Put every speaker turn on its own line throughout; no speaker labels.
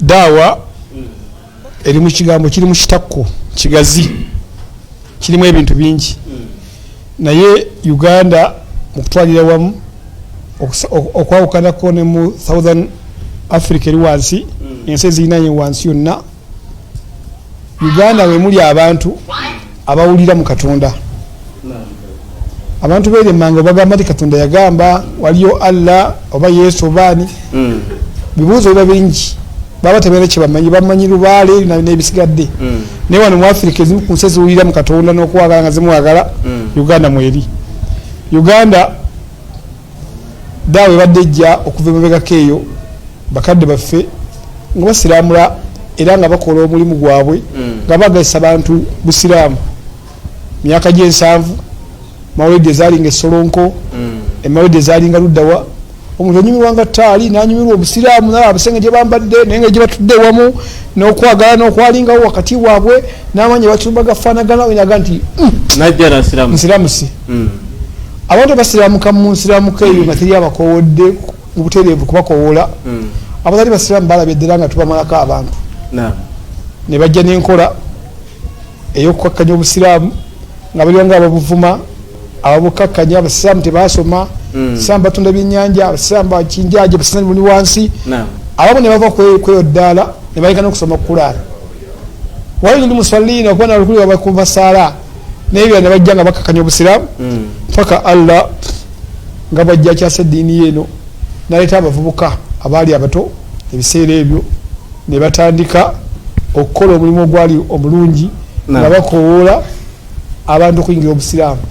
Daawa eri mu kigambo kiri mu kitakko kigazi, kirimu ebintu bingi, naye Uganda mu kutwalira wamu okwawukanako ne mu Southern Africa eri wansi, ensi ezirinaye wansi yonna, Uganda wemuli abantu abawulira mu Katonda. Abantu beeremanga bagamba nti Katonda yagamba waliyo Allah oba Yesu obaani. Bibuuzo biba bingi, baba tebalina kyebamanyi, bamanyi lubaale n'ebisigadde. Naye wano mu Africa, ezimu ku nsi eziwulira mu Katonda n'okwagala nga zimwagala, Uganda mweri. Uganda daawa ebadde ejja okuva emabegako eyo, bakadde baffe nga basiramula era nga bakola omulimu gwabwe nga bagayisa bantu busiraamu. Myaka gyensanvu, mawuledi ezalinga esolonko, emawuledi ezalinga luddawa, omuntu onyumirwanga taali nanyumirwa obusiraamu, nalaba abasenge gye bambadde naye nga gye batudde ewamu n'okwagala n'okwalingawo wakati waabwe n'amaanyi batumba gafaanagana, oyinaga nti
najja nasiramu.
Nsiramusi. Abantu basiramuka mu nsiramuka eyo nga teri abakowodde mu butereevu kubakowoola. Abatali basiraamu balabye ddala nga tubamalako abantu ne bajja n'enkola ey'okukakkanya obusiraamu nga baliwo nga ababuvuma, ababukakkanya. Abasiraamu tebasoma, abasiraamu batunda byennyanja, abasiraamu bakinjaji, abasiraamu buli wansi. Abamu ne bava kweyo ddaala ne baleka n'okusoma Kulaani, wailu limusallina, okuba nalukuli bakuva saala n'ebirala, ne bajja nga bakakkanya obusiraamu paka Allah nga bwajja akyasa eddiini ye eno naleeta abavubuka abaali abato ebiseera ebyo ne batandika okukola omulimu ogwali omulungi nga bakowoola abantu okuyingira obusiraamu.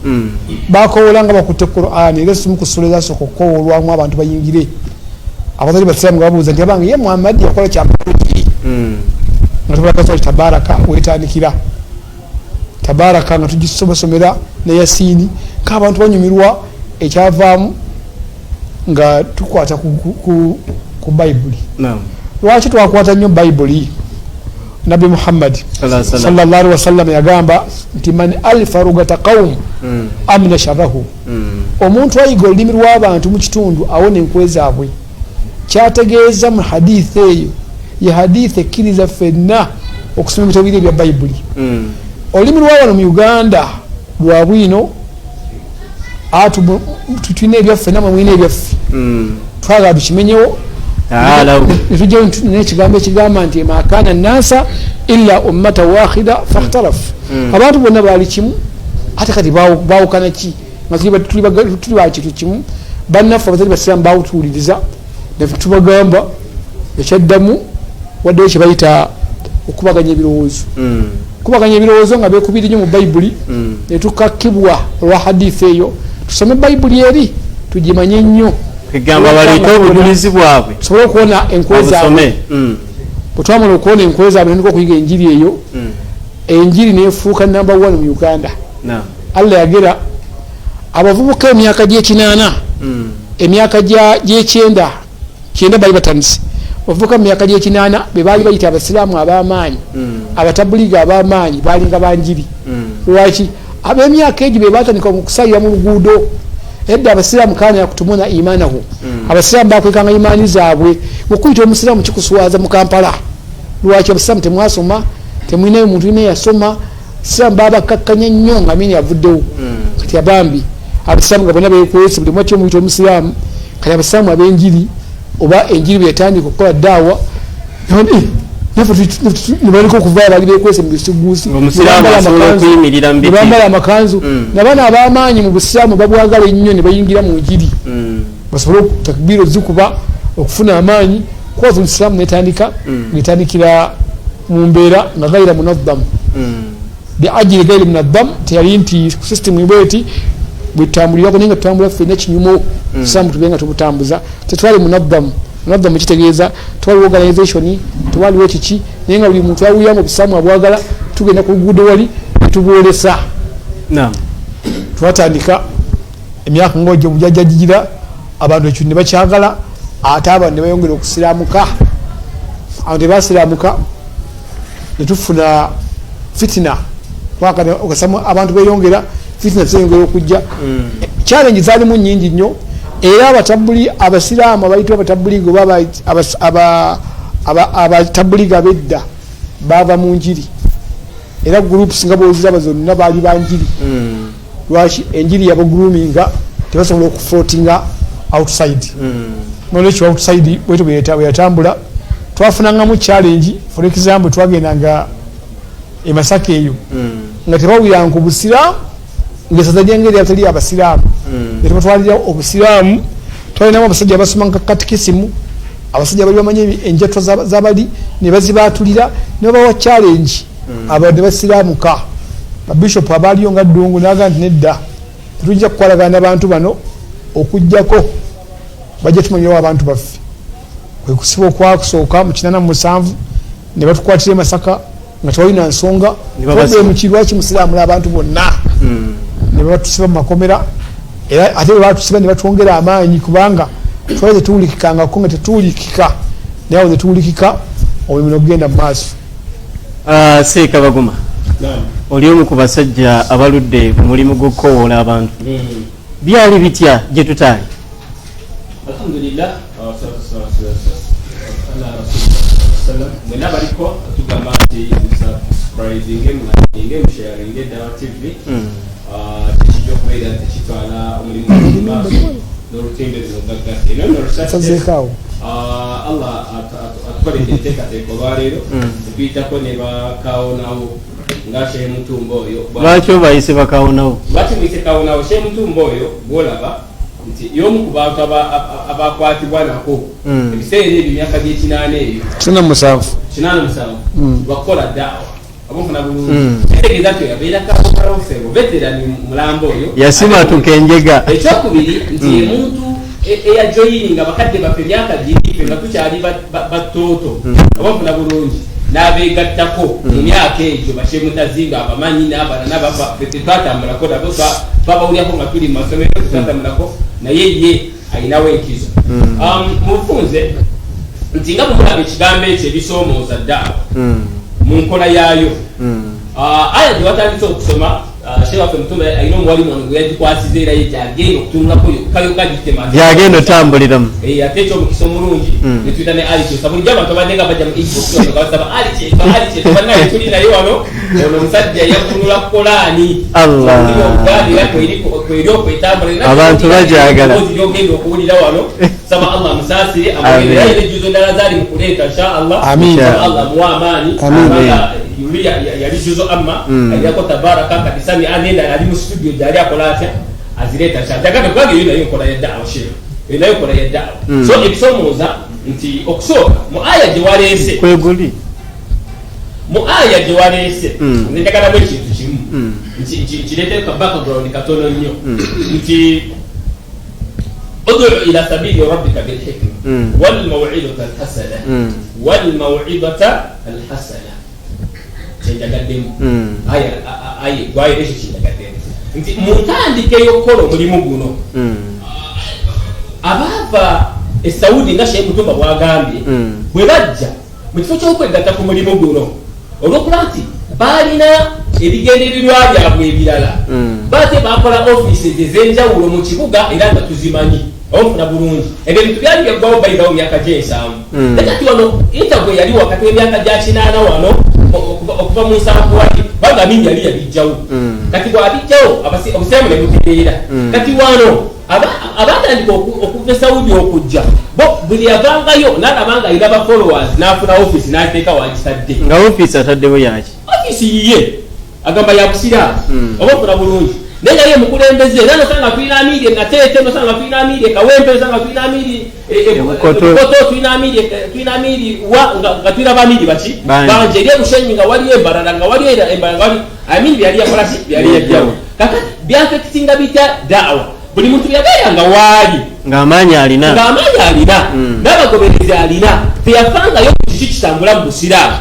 Bakowoola nga bakutte Quran, era esimu ku ssula ezasooka okukowoolwamu abantu bayingire, abatali basiraamu nga babuuza nti, "Abange, ye Muhammadi yakola kyamalungi?" Nga tubalaga surati Tabaraka wetandikira, Tabaraka nga tugisomesomera ne Yasiini, kaabantu banyumirwa. Ekyavaamu nga tukwata ku Bayibuli. Lwaki twakwata nnyo Bayibuli? Nabbi Muhammad sallallahu alaihi wasallam yagamba nti, "Man alifa lugata qaum amna sharrahu." Omuntu ayiga olulimi lw'abantu mu kitundu awona enkwe zaabwe. Kyategeeza mu haditha eyo ye haditha ekkiriza ffenna okusoma ebitabo biri ebya Bayibuli. Olulimi lwa wano mu Uganda lwa bwino, tulina ebyaffe namwe mulina ebyaffe. Twagala tukimenyewo netujjayo nekigambo ekigamba nti, "Ma kana nasa illa ummata wahida fakhtalafu." Abantu bonna baali kimu, ate kati bawukana ki nga tuli ba kintu kimu? Bannaffe abatali basiraamu bawutuwuliriza netubagamba ekyaddamu, waddeyo kyebayita okubaganya ebirowoozo. Kubaganya ebirowoozo nga bekubiri nnyo mu Bayibuli, netukakibwa olwa haditha eyo tusome Bayibuli eri tugimanye nnyo.
Egamba baleete obujulizi bwabwe.
Tusobole okuwona enkwe zaabwe. Bwe twamala okuwona enkwe zaabwe, netandika okuyiga enjiri eyo. Enjiri nefuuka number one mu Uganda. Allah yagera abavubuka emyaka gyekinaana, emyaka gyekyenda kyenda bali batandise. Abavubuka mu myaka gyekinaana be baali bayita abasiraamu ab'amaanyi, abatabuliga ab'amaanyi, balinga banjiri. Lwaki? Ab'emyaka egyo be batandika okusalira mu luguudo. Edda abasiraamu kana yakutumuna imanahu, abasiraamu bakwekanga imaani zaabwe. Okuyita omusiraamu kikuswaza mu Kampala. Lwaki? Abasiraamu temwasoma, temwinayo muntu ina yasoma. Siraamu babakakkanya nnyo nga Amini avuddewo. Kati abambi abasiraamu nga bonna bekwese, buli mwaki omuyita omusiraamu. Kati abasiraamu ab'enjiri oba enjiri bwe yatandika okukola daawa, nebaleka okuva bali bekwese mu bisiguusi, nebambala amakanzu. Nabaana ab'amaanyi mu busiraamu babwagala ennyo ne bayingira mu njiri basobole takbiiro zikuba okufuna amaanyi. Kwaza olusiraamu netandika ngetandikira mu mbeera nga gaira munazam, biajiri gairi munazam. Teyali nti system bweti bwetutambulirako, naye nga tutambula ffenna kinyumo. Siraamu tube nga tubutambuza, tetwali munazam. Munazam kitegeeza tewaliwo organization, tewaliwo kiki, naye nga buli muntu awulira nga obusiraamu abwagala, tugenda ku luguudo wali netubwolesa. Twatandika emyaka ngaojo bujajjajigira abantu ekyo ne bakyagala, ate abantu ne bayongera okusiramuka. Abantu tebasiramuka, netufuna fitina. Abantu beyongera, fitina zeyongera okujja. Challenge zalimu nyingi nnyo, era abatabuli abasiraamu abayitibwa abatabuliga oba Abatabuliga bedda bava mu njiri, era groups nga bwoziraba zonna baali banjiri. Lwaki enjiri yabagroominga, tebasobola okufloatinga outside. Nolwekyo outside bwetu bwe yatambula, twafunangamu challenge. For example, twagendanga e Masaka eyo nga tebawuliranga ku busiraamu, ngaesaza lyengeri atali abasiraamu, netubatwalira obusiraamu. Twalinamu abasajja abasoma nka katikisimu, abasajja bali bamanyi enjatwa zabali, ne bazibatulira ne babawa challenge, abo ne basiraamuka. Babishopu abaaliyo nga Ddungu naga nti nedda, tetujja kukwalagana n'abantu bano okugjako bajja tumanyiwo abantu baffe. Kwe kusiba okwakusooka mu 87, ne batukwatira e Masaka nga tewalina nsonga.
Ne babasiba.
Problem ki? Lwaki musiraamula abantu bonna? Ne babatusiba mu makomera, era ate bwe batusiba ne batwongera amaanyi, kubanga twali tetuwulikikangako, nga tetuwulikika, naye awo tetuwulikika, omulimu negugenda mu maaso.
Ah, Seeka Baguma, oli omu ku basajja abaludde mu mulimu gw'okukowoola abantu. Byali bitya gye tutaali?
Alhamdulillah, wassalatu ala rasulillah sallam. Mwena baliko tugamba nti musubscribinge, mulikinge, musharinge Dawa TV. Tekijja okubeera nti kitwala omulimu mu maaso n'olutimbe luno gaggadde era nno research desk.
Sazeeko awo.
Allah atukoledde enteekateeka olwaleero, netuyitako ne bakawonawo nga Shehe Mutumba oyo.
Lwaki obayise bakawonawo?
Lwaki muyise kawonawo? Shehe Mutumba oyo gwolaba nti y'omu ku bantu abakwatibwa nako ebiseera ebyo, emyaka gy'ekinaana eyo,
87.
87, lwakukola daawa, abafuna bulungi, kitegeeza nti oyo abeera kawonawo, veterani mulambo oyo.
Yasimatuka enjega.
Ekyokubiri nti ye muntu eyajoyininga bakadde baffe emyaka girife nga tukyali batooto, abafuna bulungi, n'abeegattako mu myaka egyo. Bashemutazinga abamanyi n'abalala n'abafa, ffe tetwatambulako nabo, twabawulyako nga tuli mu masomero, tetwatambulako, naye ye ayinawo enkizo. Mu bufunze nti nga bwemulaba ekigambo ekyo ebisoomooza ddaawa mu nkola yaayo. Aya gye watandise okusoma, shehe waffe Mutumba alina omuwalimu wano gwe yagikwasiza, era ye gyagenda okutunulako yokka yokka gitema.
Gyagenda otambuliramu.
Ate ekyomukisa omulungi netuyita ne Ali Kyesa. Bulijjo abantu abadde nga bajja mu inbox wano nga basaba Ali Kyesa, Ali Kyesa. Bannaye, tuli naye wano. Ono omusajja yafunula Kolaani
Allah.
olulimi Oluganda, era kweri okwetambula. Era
Abantu bagyagala.
eddoboozi lyogenda okuwulira wano, saba Allah musaasire.
Amin.
Era yina ejjuzo endala zaali mu kuleeta, insha Allah.
Amin.
Saba Allah amuwe amaanyi.
Amin.
Kubanga yuli yali juzo amma ayinako tabaraka kati sami anenda ali mu studio gyali akola atya, azireeta kyajagala, kubanga eyo nayo nkola ya daawa. Sheikh, eyo nayo nkola ya daawa. So ebisomooza nti okusooka mu aya gye waleese,
Kweguli.
Mu aya gye waleese, nze njagalamu ekintu kimu nti kireete ka background katono nnyo, nti udu ila sabili rabbika bilhikma walmawidata alhasana. Walmawidata alhasana kyenjagaddemu. Aya aye gwayira ekyo kyenjagaddemu nti mu ntandika ey'okukola omulimu guno, abaava e Saudi nga Sheikh Mutumba bwagambye, bwe bajja mu kifo ky'okwegatta ku mulimu guno, olwokuba nti baalina ebigendererwa byabwe ebirala, baate bakola offices ez'enjawulo mu kibuga, era nga tuzimanyi, onfuna bulungi. Ebyo ebintu byali byaggwawo bayitawo mu myaka gy'ensanvu. Naye kati wano interval yali wakati w'emyaka gya 80 wano okuva mu 70 wali, kubanga Amini yali yabijjawo. Kati bw'abijjawo, obusiraamu ne butereera. Kati wano abatandika okuva e Saudi okujja bo, buli yavangayo n'alaba nga alina ba followers, n'afuna office n'ateeka wagitadde.
Nga ofiisi ataddewo yaki?
Ofiisi yiye agamba ya busiraamu, oba ofuna bulungi, naye nga ye mukulembeze. Era nosanga tulina amiiri e Nateete, nosanga tulina amiiri e Kawempe, nosanga tulina amiiri
E Bukoto.
Bukoto, tulina amiiri tulina amiiri wa nga tulina bamiiri baki?
Bangi.
Bangi. Eri ebushenyi nga waliyo embalala, nga waliyo era embalala, nga wali amiiri byali yakola ki, byali yajjawo. Kakati byaffectinga bitya daawa? Buli muntu yabeera nga waali
ng'amaanyi alina,
ng'amaanyi alina, n'abagoberezi alina, teyafangayo ku kiki kitambula mu busiraamu.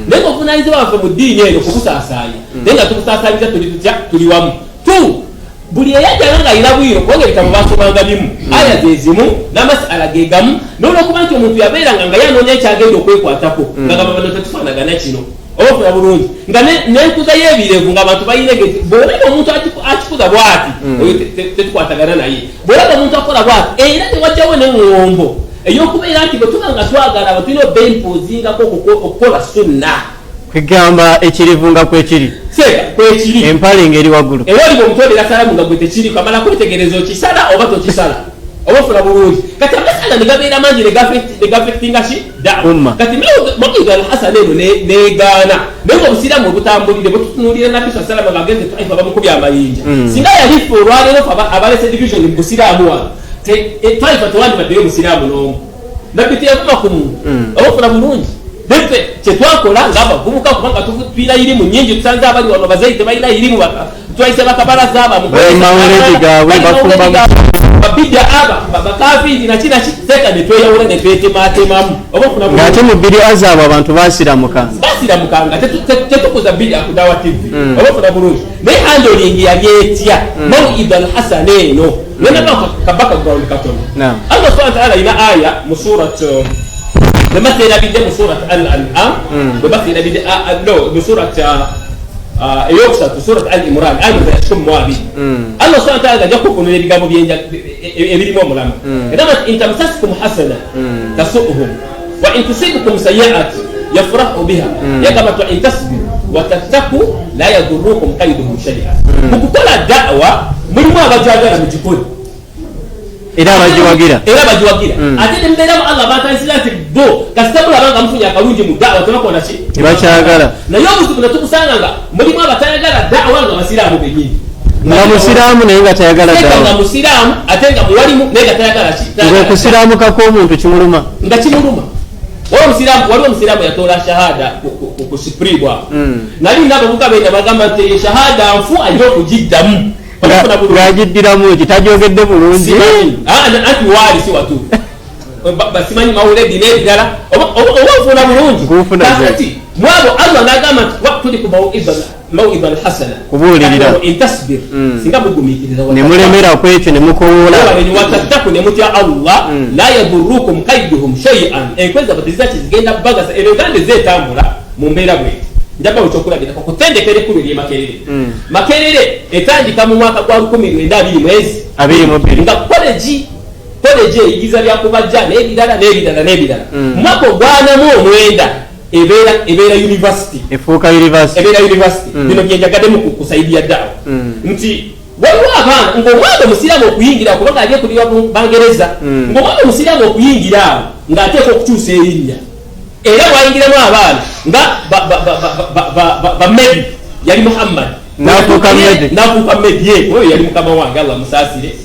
Naye nga obuvunanyizibwa bwaffe mu ddiini eno kubusaasaanya, naye nga tubusaasaanyiza tuli tutya? Tuli wamu tu. Buli eyajjanga ng'alina bwiro, kubanga ebitabo basomanga bimu, aya ze zimu n'amasala ge gamu, n'olwokuba nti omuntu yabeeranga nga yanoonya ekyagenda okwekwatako, nga gamba bano tetufaanagana kino, oba ofuna bulungi, nga n'enkuza y'ebirevu nga abantu balina engeri. Bw'olaba omuntu akikuza bw'ati, oyo tetukwatagana naye. Bw'olaba omuntu akola bw'ati, era tewajjawo n'eŋŋombo. Ey'okubeera nti bwe tuba nga twagala abo, tulina obeimposingako okukola sunna.
Kwegamba ekirivu nga kwekiri.
Seeka kwekiri.
Empale ng'eri waggulu.
Era oli bwomutondera salamu nga gwe tekiriko, amala kwetegereza okisala oba tokisala, oba ofuna bulungi. Kati amasala ne gabeera mangi ne gaffectinga ki da'wa.
Umma.
Kati mawidha alhasana eno negaana, naye nga obusiraamu obutambulire bwetutunuulira Nabbi sa salama ngaagenze Taifa, bamukubye amayinja. Singa yali ffe olwaleero ffe abalese division mu busiraamu wano, Taifa tewandibaddeyo musiraamu n'omu. Nabbi teyavuma ku muntu, oba ofuna bulungi. Neffe kyetwakola ngaabavubuka, kubanga tulina irimu nyingi, tusanze abali wano bazeyi tebalina irimu, twayise bakabalaza.
Mawuledi gaabwe, bafumba.
Babidya aba bakafiri naki naki, seeka netweyawula netwetematemamu, oba ofuna bulungi.
Ng'ate mu bbiri azaabwe abantu baasiramuka.
Basiramukanga. Tetukuza bidya ku Dawa TV, oba ofuna bulungi. Naye handling yali etya mawida alhasana eno? Nenaba kabaka ground katono. Allah subhana wataala alina aya mu surat, bwe baterabidde mu surat al An'am, bwe baterabidde, no, mu surat eyokusatu, surat Al Imran, aya ya 12. Allah subhana wataala ajja kukunula ebigambo ebirimu omulamu. Egamba nti in tamsaskum hasana tasuhum wa in tusibukum sayiat yafrahu biha. Yagamba nti wa in tasbiru wa tattaku la yadurukum kaiduhum shaia. Mu kukola da'wa mulimu abajagala mugikole
era abagiwagira.
Era bagiwagira. Ate nembeeramu Allah batandisira nti bo kasita mulaba nga mufunye akalungi mu da'wa, tebakola ki?
Tebakyagala.
Naye obuzibu netukusanga nga mulimu abatayagala da'wa nga basiraamu benyini.
Nga musiraamu naye nga tayagala
nga
daawa.
Musiraamu ate nga muwalimu naye nga tayagala ki? Tayagala.
Ng'okusiraamuka kw'omuntu kimuluma.
Nga kimuluma. Waliwo omusiraamu yatoola shahada ku supreme awo. Nali naabavuka benda bagamba nti eyo shahada nfu, alina okugiddamu. Olafuna bulungi.
Ng'agiddiramu ki? Tagyogedde bulungi.
Simanyi. Anti waali si watuufu. Simanyi mawuledi n'ebirala, oba ofuna bulungi.
Nkuufuna ze.
Kakati mwabo Allah n'agamba nti tuli ku mawidha alhasana.
Kubuulirira.
Kati in tasbir, singa mugumiikiriza,
ne mulemera ku ekyo ne mukowoola,
watattaku, ne mutya Allah, la yadurukum kaiduhum shay'an, enkwezi zaabwe tezira kizigenda bagasa. Ebyo Uganda ezeetambula mu mbeera bweti. Njabawo ekyokulabirako ku ttendekero ekkulu ery'e Makerere. Makerere etandika mu mwaka gwa 1920 mwezi
22.
Nga college eyigiza byakubajja n'ebirala n'ebirala n'ebirala. Mu mwaka ogwanamu omwenda ebeera university.
Efuuka university.
Ebeera university. Bino byenjagaddemu ku side ya daawa, nti waliwo abaana ng'omwana omusiraamu okuyingira, kubanga ali ekulirwa Bangereza, ng'omwana omusiraamu okuyingira awo ng'ateeka okukyusa erinnya. Era bwayingiramu abaana nga ba Medi, yali Muhammad.
N'afuuka Medi.
N'afuuka Medi ye oyo yali mukama wange, Allah musaasire.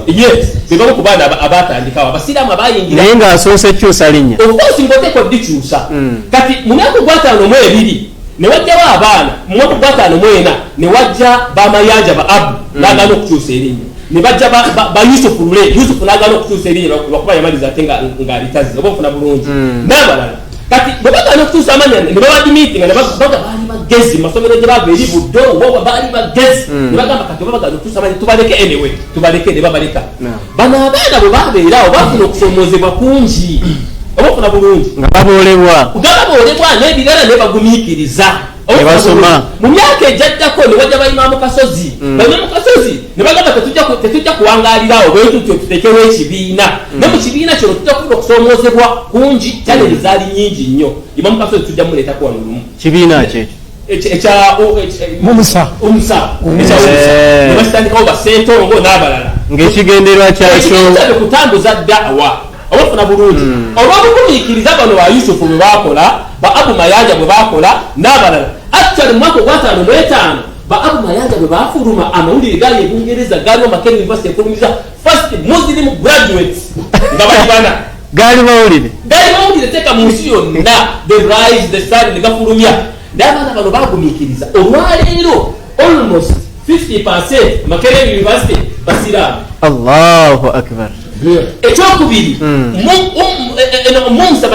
Yes, be bamu ku baana abatandikawo abasiraamu abayingira.
Naye ng'asoose kyusa linnya.
Of course, ng'oteekwa ddikyusa. Kati mu myaka ogw'52 ne wajjawo abaana, mu mwaka ogw'54 ne wajja bamayanja ba Abu, n'agaana okukyusa erinnya. Ne bajja ba Yusufu Lule, Yusufu n'agaana okukyusa erinnya lwakuba yamaliza ate ng'alitazze, oba ofuna bulungi, n'abalala. Kati bwe bagaana okukyusa amanya ne babaadmittinga, ne baga baali bagezi mu masomero gye bava eri Buddo, oba baali bagezi, ne bagamba kati oba bagaana okukyusa amanya tubaleke, anyway tubaleke, ne babaleka. Bano abaana bwe babeerawo bafuna okusomoozebwa kungi, oba ofuna bulungi.
Nga baboolebwa.
Nga baboolebwa n'ebirala, ne bagumiikiriza.
Ne basoma.
Mu myaka egyaddako ne wajja bayimaamu Kasozi. Bayimaamu Kasozi ne bagamba tetujja kuwangaalirawo bwe tutyo, tutekewo ekibiina, ne mu kibiina kino tujja kufuna okusoomoozebwa kungi. Challenge zaali nyingi nnyo. Imaamu Kasozi tujja muleetako wano lumu.
Kibiina kyekyo?
Ekya
Mumusa.
Umusa, ekya Umusa. Ne bakitandikawo basentongo n'abalala.
Ng'ekigendererwa kyakyo?
Ekigendererwa kutambuza da'wa, oba ofuna bulungi. Olw'obugumiikiriza bano ba Yusufu bwe bakola, ba Abu Mayanja bwe bakola n'abalala, actually mu mwaka ogw'55 ba Abu Mayanja bwe bafuluma, amawulire gaali e Bungereza gaaliwo Makerere University efulumiza first Muslim graduates nga bali bana.
Gaali mawulire.
Gaali mawulire teeka mu nsi yonna, the Rise, the Sun ne gafulumya. Naye abaana bano bagumiikiriza. Olwaleero almost 50 Makerere University basiraamu.
Allahu akbar.
Ekyokubiri, mumsa,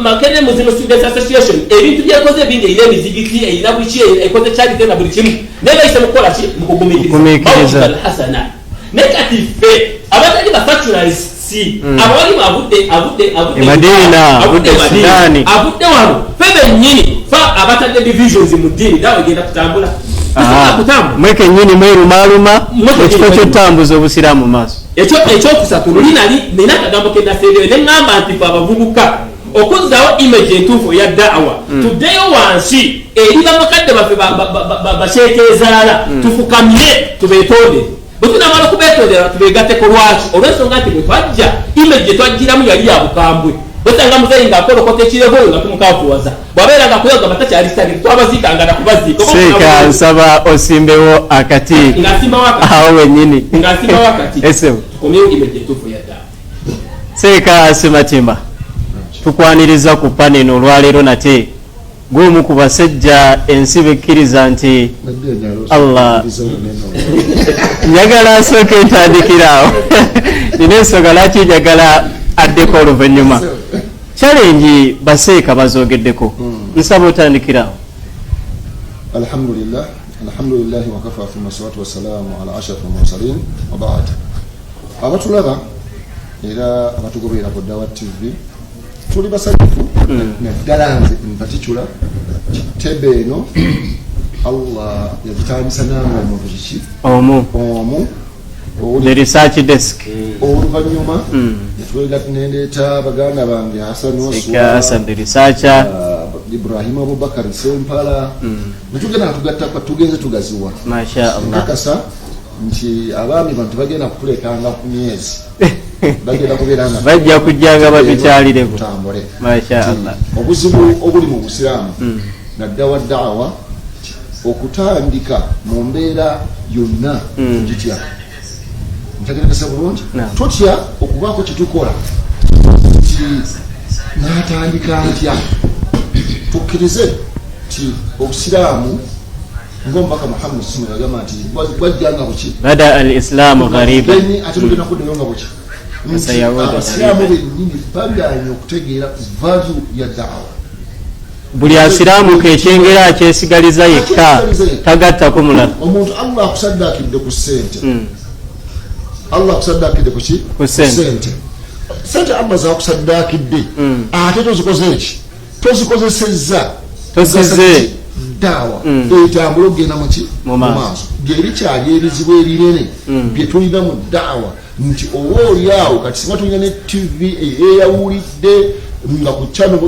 Makerere Muslim Students Association, ebintu byekoze ebingi, erina emizigiti, erina buki, ekoze charity na buli kimu, naye bayise mukukola ki? Mukugumiikiriza.
Kugumiikiriza.
Hasana. Naye kati ffe abatali ba secularists, abawalimu avudde
E Madina,
avudde
avudde
Madina,
Sudaani.
Avudde wano, ffe bennyini fa abatadde divisions mu ddiini, dawe egenda kutambula.
Mwe kennyini mwerumaaluma mu kifo ky'okutambuza obusiraamu mu maaso.
Ekyokusatu, luli nali nina akagambo ke naseereyo ne ŋŋamba nti fe abavubuka okuzzaawo image entuufu eya da'awa, tuddeyo wansi eri bamukadde baffe basheekeezaala, tufukamire tubeetondere. Bwe tunamala okubeetondera tubeegatteko. Lwaki? Olw'ensonga nti bwe twajja, image gye twajjiramu yali ya bukambwe. Bwesanga muzeeyi ng'akolokota ekirevu oyo nga tumukafuwaza, bw'abeera nga kuyogamba takyali sitani, twabaziikanga nakubaziika.
Seeka, nsaba osimbewo akati.
Ng'asimbawo akati.
Awo wennyini.
Ng'asimbawo akati.
Esebo.
Tukomyewo image entuufu ya da'awa.
Seeka Sematimba, tukwaniriza ku panel olwaleero. Nate gw'omu ku basajja ensi bekkiriza nti Allah. Njagala asooke ntandikira awo, nina ensonga lwaki njagala addeko oluvannyuma. Challenge baseeka bazoogeddeko, nsaba otandikira awo.
Alhamdulillah, alhamdulillahi wakafa, thumma salatu wassalamu ala ashraf almursalin, wabaad. Abatulaba era abatugoberera ku Dawa TV, tuli basanyufu, naddala nze in particular. Kitebe eno Allah yagitandisa nange omuntu kiki?
Omu.
Omu.
The research desk.
Oluvannyuma nendeeta baganda bange, Hasan.
Seeka Hasan the researcher.
Ibrahim Abubakar Sempala, netugenda nga tugattako, tugenze tugaziwa.
Masha Allah.
Nkakasa nti abaami bano tebagenda kutulekanga ku myezi, bagenda kubeera nga
bajja kujjanga batukyalireko.
Tutambule.
Masha
Nti
Allah.
Obuzibu obuli mu busiraamu naddawa daawa okutandika mu mbeera yonna gitya, ntegerekesa bulungi?
Naam.
Tutya okubaako kyetukola nti natandika ntya? Tukkirize nti obusiraamu, ngaomubaka Muhammad simu yagamba nti bwajja nga buki?
Bada al islaamu ghariban.
Benyi, ate tugenda kuddayo nga buki? Nti
Sayawuda
abasiraamu
ghariban.
bennyini baganye okutegeera value ya daawa.
Buli asiraamuka ekyengera akyesigaliza yekka, tagattako mulala.
Omuntu Allah akusaddakidde ku ssente, Allah akusaddakidde ku ki?
Ku ssente.
Sente, sente Allah zakusaddakidde, ate tozikoze eki? Tozikozesezza.
Tosize.
Daawa etambula okugenda muki?
Mu maaso.
Byebikyali ebizibu ebinene bye tulina mu daawa, nti oba oliawo kati singa tulina ne TV eyeyawulidde nga ku channel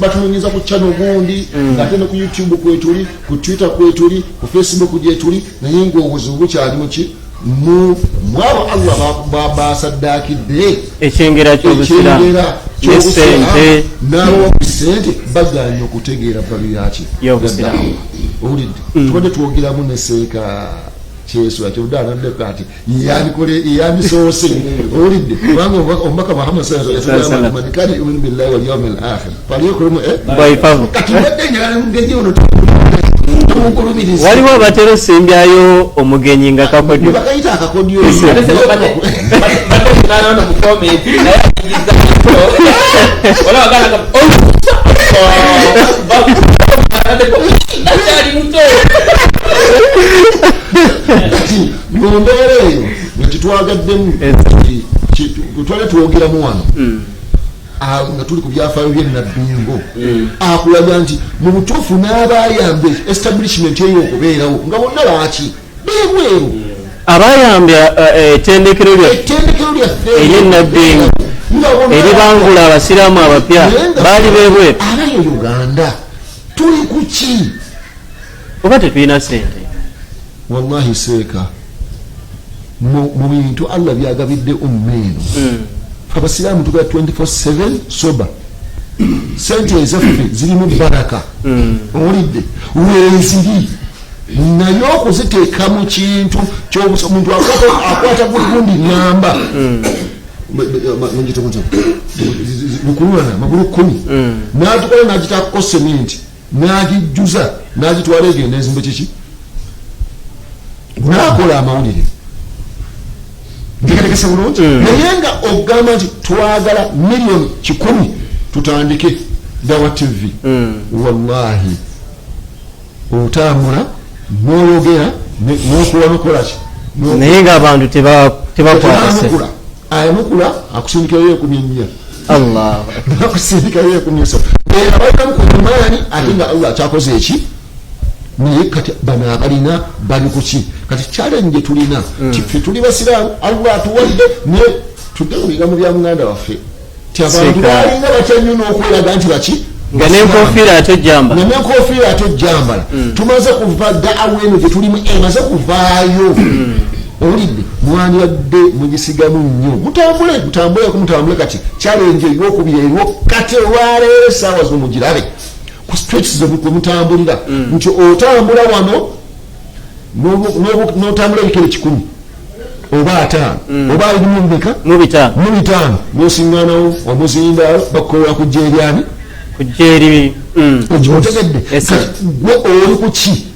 batunonyeza ku channel gundi, ng'ate ne ku YouTube kwetuli, ku Twitter kwetuli, ku Facebook gyetuli, naye ngaobuzibu bukyali muki? Mwabo Allah basaddaakidde
ekyengera ky'obusiraamu
ekyengera
ne ssente
n'abawa ku ssente baganye okutegeera value yaki?
Y'obusiraamu.
Owulidde, tubadde twogeramu ne seeka Kyesu akyovudde anaddeko ati yandikole yandisoose. Owulidde, kubanga omubaka Muhammad
Sallallahu.
man kana yuminu billahi wal yawmil akhir falyukrimu
Dayfahu.
Kati mbadde njagala mugenyi ono tumugulumirize.
Waliwo abatera osembyayo omugenyi nga kakodyo.
Bakayita akakodyo.
Badde mu comment naye ayingiza olaba gana akyali muto.
Kati mu mbeera eyo nga titwagaddemu, twali twogeramu wano, nga tuli ku byafaayo byenabbingo, akulaga nti mu butuufu n'abayambe establishment eyo okubeerawo nga bonna baaki bebweru.
Abayambya ettendekero lyaffe
Ettendekero lyaffe
ery'Ennabbingo
nga bonna
eribangula abasiraamu abapya
Naye nga
baali bebweru.
Abaye Uganda tuli ku ki?
Oba tetulina sente?
Wallahi seeka, mu bintu Allah byagabidde umma eno, abasiraamu tugala 24/7 soba, sente ezaffe zirimu baraka. Owulidde, weeziri, naye okuziteeka mu kintu omuntu akwata gundi namba lukululana magulu 10, n'agikola n'agitaako sementi n'agijjuza n'agitwala egenda ezimbe kiki, n'akola amawulire. Ntegerekese bulungi? Naye nga ogamba nti twagala miliyoni 100 tutandike Dawa TV, wallahi otambula n'oyogera n'okuwa nokolaki.
Naye ng'abantu tebakwata sente.
Tebanukula, ayanukula akusindikirayo 14.
Allah.
Nakusindikayo 13, abalinamu ku imaani, ate nga Allah akyakoze eki? Naye kati bano abalina bali kuki? Kati challenge tulina ffe tuli basiraamu, Allah atuwadde, naye tudde mu bigambo bya muganda waffe ti abantu balinga batya nnyo n'okweraga nti baki
nga n'enkofiira ate ojjambala,
nga n'enkofiira ate ojjambala. Tumaze kuva daawa eno gye tulimu emaze kuvaayo. Owulidde, mwandibadde mugisigamu nnyo, mutambule mutambuleko mutambule. Kati challenge eyokubiri eriwo kati olwaleero essaawa zino mugirabe ku streets kwe mutambulira, nti otambula wano n'otambula ebikere 100 oba 50 oba 25
mu
5 n'osiŋŋanawo omuzindaalo bakukolera kujja eryani
kujja eri.
Otegedde? Kati gwe oli ku ki?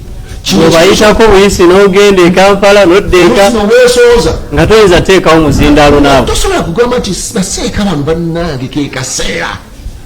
Bwebayitako buyisi n'ogenda e Kampala n'odda eka
weesooza
nga toyinza teekawo muzindaalo naawe.
Tosobola kugamba nti baseeka bano bannange ke kaseera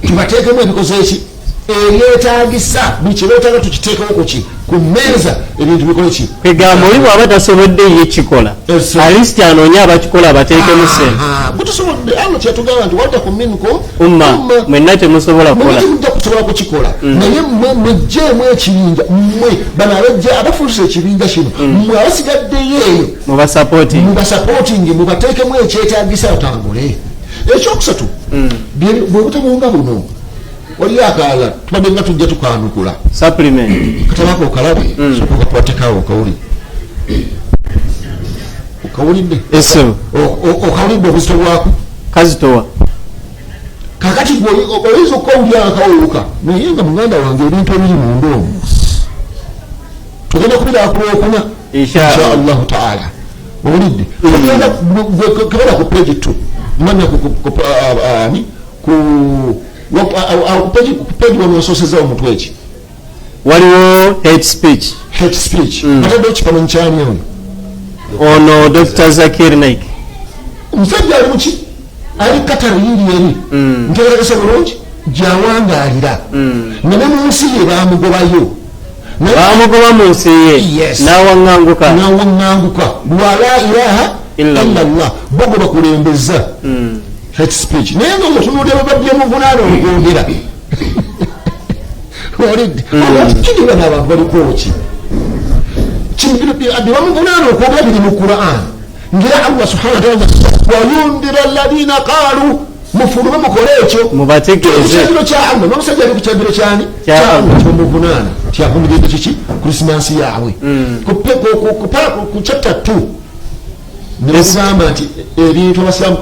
tubateekemu ebikozo eki ebyetaagisa, buli kye beetaaga tukiteekewo kuki ku mmeeza, ebintu bikole ki.
Kwegamba oli bw'aba tasobodde ye kikola, at least anoonye abakikola abateekemu ssente.
Bwe tusobodde, Allah kyatugamba nti waltakum minkum
umma, mwenna temusobola kukola,
mujja kusobola kukikola, naye mmwe mugjeemu ekibinja, mmwe bano abajja abafuuse ekibinja kino, mmwe abasigaddeyo eyo
mubasapoti,
mubasupporting, mubateekemu ekyetaagisa batambule. Ekyokusatu, bwe butabunga buno, waliyo akalala tubadde nga tujja tukanukula
supplement
katabako okalabe, soka okakwatekawo okawulire, okawulidde?
Eso.
Okawulidde obuzito bwako?
Kazitowa.
Kakati gwe oyinza okukawulira akawuka, naye nga muganda wange ebintu ebiri munda omwo tugenda kubira ku Lwokuna.
Insha
insha Allahu taala. Owulidde? Tugenda kebera ku page 2 manya ani ku page wano ososeza omutwe eki?
Waliwo hate speech.
Hate speech. Bataddewo kifaananyi kyani oyo?
Ono Dr Zakir Naik.
Omusajja ali muki, ali Qatar yiri eri, ntegerekese bulungi, gyawangaalira nga ne mu nsi ye bamugobayo.
Bamugoba mu nsi ye.
Yes.
N'awaŋŋanguka.
Nawaŋŋanguka lwa la ilaha
Illallah.
Illallah, bo gwe bakulembeza hate speech, naye nga otunuulira babadde muvunaana okwogera. Olidde kiri, bano abantu baliko ki byebamuvunaana okwogera biri mu Quran, ngera Allah subhana wataala wayundira alladhina qalu, mufulume mukole ekyo.
Mubategeeze.
Kyagiro kya Allah, n'omusajja ali ku kyagiro kyani?
Kya
Kya
Allah.
Allah. Kyemuvunaana tyavumiridde kiki? Krisimansi yaabwe. Ku chapter 2 nebagamba nti ebintu abasiraamu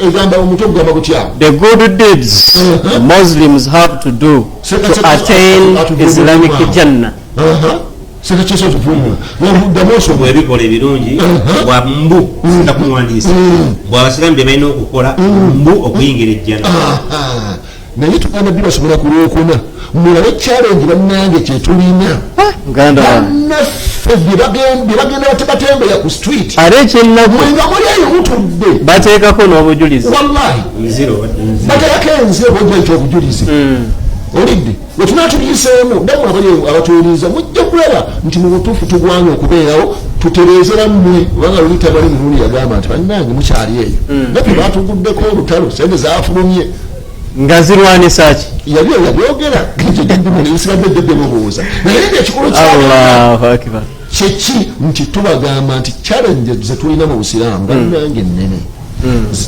egamba omutwe gugamba gutyawo?
The good deeds Muslims have to do to attain Islamic Jannah.
Sekakyesa otuvumula ddamu osoma.
Ebikola ebirungi bwa mbu sitakumwandiisa bwe abasiraamu bye balina okukola mbu okuyingira ejjana.
Aha. Naye tugenda bibasomera ku Lwokuna, mulabe challenge bannange kyetulina.
Muganda wange.
Bannaffe bye bagenda batembeya ku street.
Ate ekyennaku,
mwenga muli eyo mutudde,
bateekako n'obujulizi.
Wallahi.
Nziro nziro.
Bateekako enziro bojja obujulizi. Olidde, wetunaa tubiyiseemu, nammwe abali abatuwuliriza mujja kulaba nti mu butuufu tugwanye okubeerawo tutereezera mmwe, kubanga luli tabali mirundi yagamba nti bannange mukyali eyo, naffe batuguddeko olutalo, sente zafulumye.
Nga zirwanisa ki?
Yabyo yabyogera, nsigadde jjajja mubuuza, naye nga ekikulu
Allahu akbar.
Kyeki nti tubagamba nti challenge zetulina mu busiraamu bannange ennene,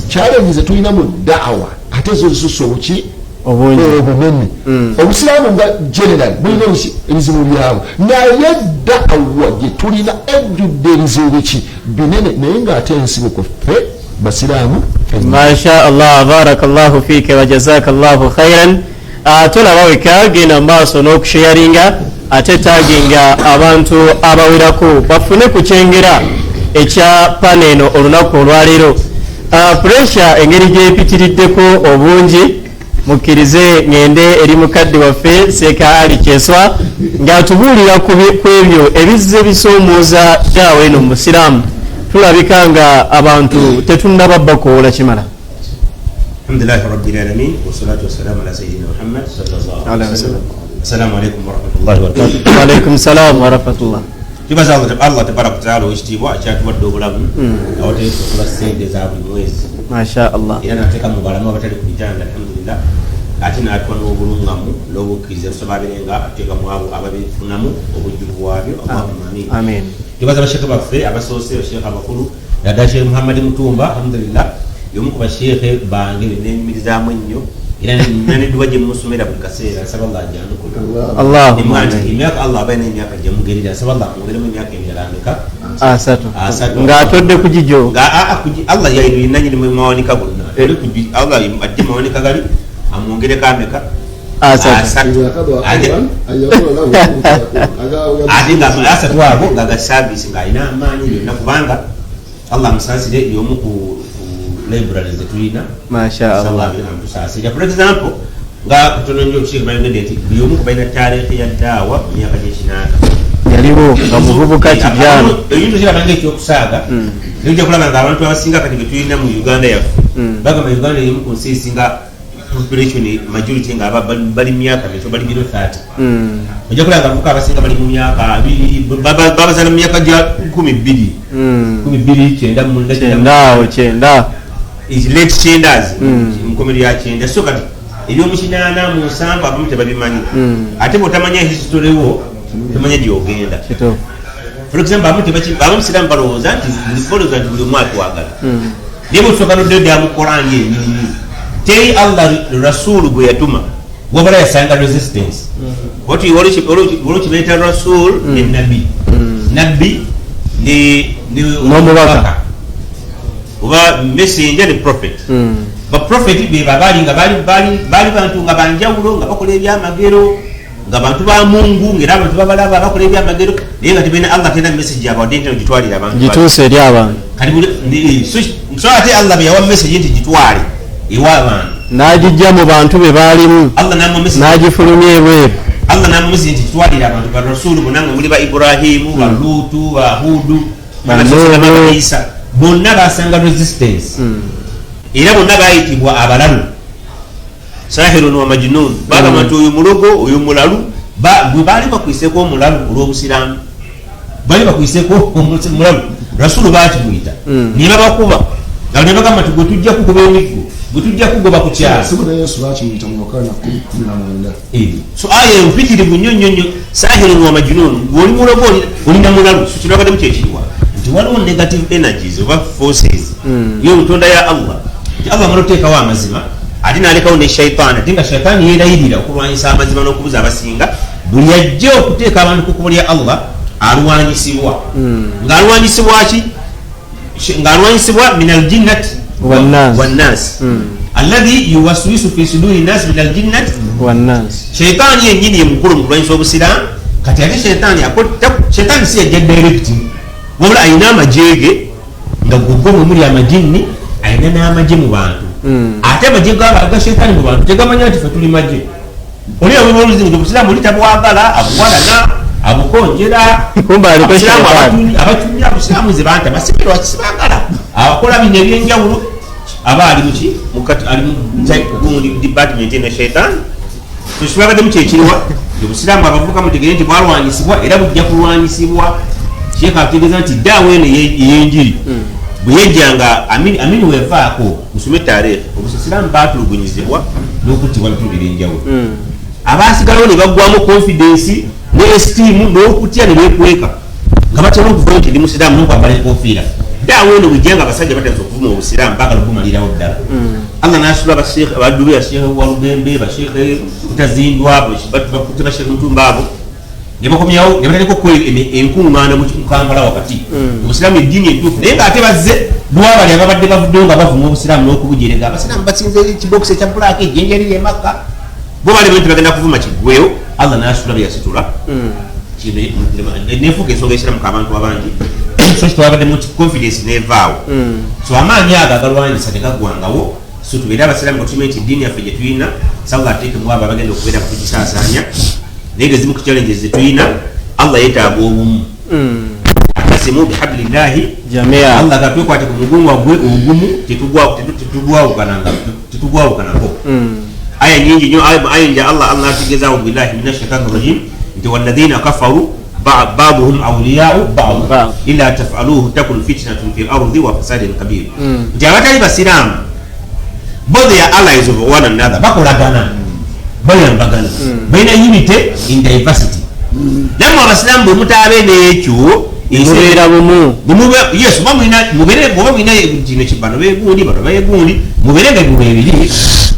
challenge zetulina mu daawa ate zo zisusa obuki?
Obungi.
Obunene. Obusiraamu nga general bulina ebizibu byabwe, naye daawa gye tulina ejjudde ebizibu biki binene, naye ngaate ensibuko ffe basiraamu ffenna.
Masha Allah, barakallahu fika wa jazakallahu khairan. Tolaba weka, genda mu maaso n'okusharinga ate taginga abantu abawerako bafune ku kyengera ekya pana eno olunaku olwaleero. Pressure engeri gyepitiriddeko obungi, mukkirize ngende eri mukadde waffe Seeka Ali Kyeswa ng'atubuulira ku ebyo ebizze bisoomooza daawa eno mu busiraamu. Tulabika nga abantu tetunnaba bakoola kimala.
Alhamdulillahi rabbil alamin, wassalatu wassalamu ala sayyidina Muhammad sallallahu alaihi wasallam. Assalamu alaikum warahmatullahi wabarakatuh.
Waalaikum salaamu warahmatullah.
Tubaza Allah tabaraka wataala owekitiibwa akyatuwadde obulamu awatali kusasula sente za buli mwezi.
Masha Allah.
Era nateeka mu balamu abatali ku bitanda, alhamdulillah. Ate n'atuwa n'obulungamu n'obukkiriza, tusaba abeere nga atuteeka mu abo ababifunamu obujjuvu bwabyo. Allahumma amin.
Amin.
Tubaza basheekhe baffe abasoose, basheekhe abakulu, naddala Sheekh Muhammadi Mutumba. Alhamdulillah, y'omu ku basheekhe bange benenyumirizaamu ennyo, era nina nedduwa gye musomera buli kaseera. Nsaba Allah ajanukule.
Allahumma
nti
amin.
Emyaka Allah abaye n'emyaka gyemugerera, nsaba Allah akwongeremu emyaka emirala meka?
30.
30.
Ng'atodde ku gijo.
Nga Allah yayinanyini mu mawanika gonna. Allah ajje mawanika gali amwongereko ameka?
30.
30. Ate nga 30 ago nga ga service, ng'alina amaanyi byonna, kubanga Allah amusaasire, y'omu ku library zetulina.
Masha Allah.
Amutusaasira. For example, nga kutono nnyo, Sheikh bayogedde nti buli omu ku balina taariikhi ya daawa mu myaka gy'ekinaana.
Yaliwo nga muvubuka kijana.
Ebintu kiraba nga ekyokusaaga, ojja kulaba nga abantu abasinga kati betulina mu Uganda yaffe bagamba Uganda erimu ku nsi esinga population majority nga bali myaka mito, bali below 30. Ojja kulaba nga abavubuka abasinga bali mu myaka 20, babazaala mu myaka gya 12, 12, 99.
90 awo, 90.
Late kyendas, mukomero ya 90. So kati ebyomu 87 abamu tebabimanyi. Ate bwotamanya history wo, tomanya gyogenda.
Kituufu.
For example, abamu abamu siramu balowooza nti balowooza nti buli omu atwagala, naye bwosooka noddeyo ddala mu Korani enyininyini, teri Allah rasulu gwe yatuma wabala yasanga resistance. Wati waliwo kibaita rasul ne nabbi, nabbi ne
N'omubaka.
Oba messenger ne prophet. Baprofeti beba baali nga baali bantu nga banjawulo, nga bakola ebyamagero, nga bantu ba Mungu, ngaera abantu babalaba bakola ebyamagero, naye nga tebalina Allah tena message abawadde nti gitwalire abantu.
Gituuse eri abantu.
Kati so ate Allah bwe yawa message nti gitwale ewa abantu,
n'agijja mu bantu be baalimu,
Allah namuwa message,
n'agifulumya ebweru.
Allah namuwa message nti gitwalire abantu, ba rasulu bonna nga muli ba Ibrahimu, ba Lutu, ba Hudu,
Ba
ba
Nuhu.
Isa, bonna basanga resistance, era bonna bayitibwa abalalu, sahirun wa majnun. Bagamba nti oyo mulogo, oyo mulalu. Gwe baali bakwiseko omulalu olw'obusiraamu, baali bakwiseko mulalu, rasulu bakimuyita, ne babakuba nga ne bagamba nti gwe tujja kukuba emiggo, gwe tujja kugoba ku kyalo.
Sibu ne Yesu bakimuyita mu Yokaana 19.
So aya empitirivu nnyo nnyo nnyo, sahirun wa majnun, gweoli mulogo, olina mulalu. So kirabadde kyekiriwa nti waliwo negative energies oba forces yo mutonda ya Allah, nti Allah amala oteekawo amazima, ate nalekawo ne shaitaani, ate nga shaitaani yeerayirira okulwanyisa amazima n'okubuza abasinga. Buli ajja okuteeka abantu ku kkubo lya Allah alwanyisibwa. Ng'alwanyisibwa ki? Ng'alwanyisibwa min aljinnati
Wannas.
wannas, alladhi yuwaswisu fi suduri nnas min aljinnati
wannas.
Shaitaani yennyini ye mukulu mu kulwanyisa obusiraamu. Kati ate shaitaani shaitaani si yajja direct, wabula alina amagye ge nga guggo mwe muli amajinni, alina n'amagye mu bantu. Ate amagye ga shaitaani mu bantu tegamanya nti fe tuli magye. Oli abubuuzi nti obusiraamu oli tabwagala, abuwalana, abukonjera.
Kumbe aliko
Abasiraamu
shaitaani.
Abatumya abusiraamu ze banta basimirwa kisibagala, abakola bino ebyenjawulo, aba ali muki ali mu gundi department eno shaitaani. Tukibagaddemu kyekiriwa, obusiraamu abavubuka mutegere nti bwalwanyisibwa era bujja kulwanyisibwa. Sheeka ategeeza nti daawa eno ey'enjiri bwe yejjanga Amini wevaako, musome tareekh, obusiraamu batulugunyizibwa n'okuttibwa bitundu ebyenjawulo. Abasigalawo ne baggwamu confidence ne esteem n'okutya, ne beekweka nga batera okuvayo nti ndi musiraamu n'okwambala enkofiira. Daawa eno bwejja nga abasajja batandise okuvuma obusiraamu, baagala okubumalirawo ddala, Allah n'asula basheekhe abaddu be, basheekhe Walugembe, basheekhe Kutazindwa, bakutte basheekhe Mutumba abo ne bakomyawo ne batandika okukola enkuŋŋaana mu Kampala wakati, obusiraamu eddiini entuufu. Naye ng'ate bazze lwabali ababadde bavuddeyo nga bavuma obusiraamu n'okubujerega, abasiraamu basinze ekibokisi ekya black ejjenja eri emakka, bo bali nti bagenda kuvuma kiggweyo. Allah n'asitula bye yasitula. Nefuuka ensonga esiramuka abantu abangi. So kitwabaddemu confidence nevaawo. So amaanyi ago agalwanyisa tegaggwangawo. So tubeere abasiraamu nga tukimanyi nti eddiini yaffe gye tulina, sawula ateekemu abo abagenda okubeera kutugisaasaanya. Naye nga ezimu ku challenges zetulina, Allah yeetaaga obumu, atasimu bihablillahi
jamia.
Allah gatwekwate ku mugunwa gwe ogumu, tetugwawukanako. Aya nyingi nnyo, aya nja Allah ategeezaawo billahi min ashaitani rajim nti walladhina kafaru baduhum awliyau bad
Ba'd.
Illa tafaluhu takun fitnatun fi lardi wa fasadin kabir. Nti abatali basiraamu bo they are allies of one another, bakolagana. Bayambagana, balina unity in diversity. Nammwe abasiraamu bwe mutaabe n'ekyo,
mubeera bumu.
Yes, oba mulina mubeere, oba mulina kino bano begundi, bano begundi, mubeere nga bino ebiri,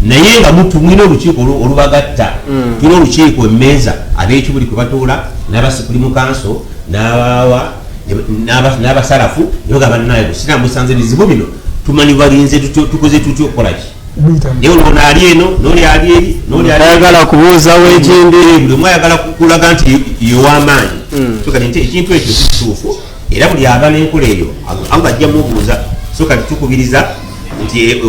naye nga mulina olukiiko olubagatta. Tulina olukiiko, emmeeza ab'ekibuli kwe batuula n'abasikuli mu kanso n'abawa n'abasalafu ne bagamba, "Naye busiraamu busanze bizibu bino, tumanyi balinze tukoze tutya okukola ki?" Naye olwo ali eno n'oli ali eri n'oli ali eri.
Ayagala kubuuzawo ekindi.
Buli omu ayagala kulaga nti yew'amaanyi. So kati nti ekintu ekyo si kituufu, era buli aba n'enkola eyo Allah ajja mubuuza. So kati tukubiriza nti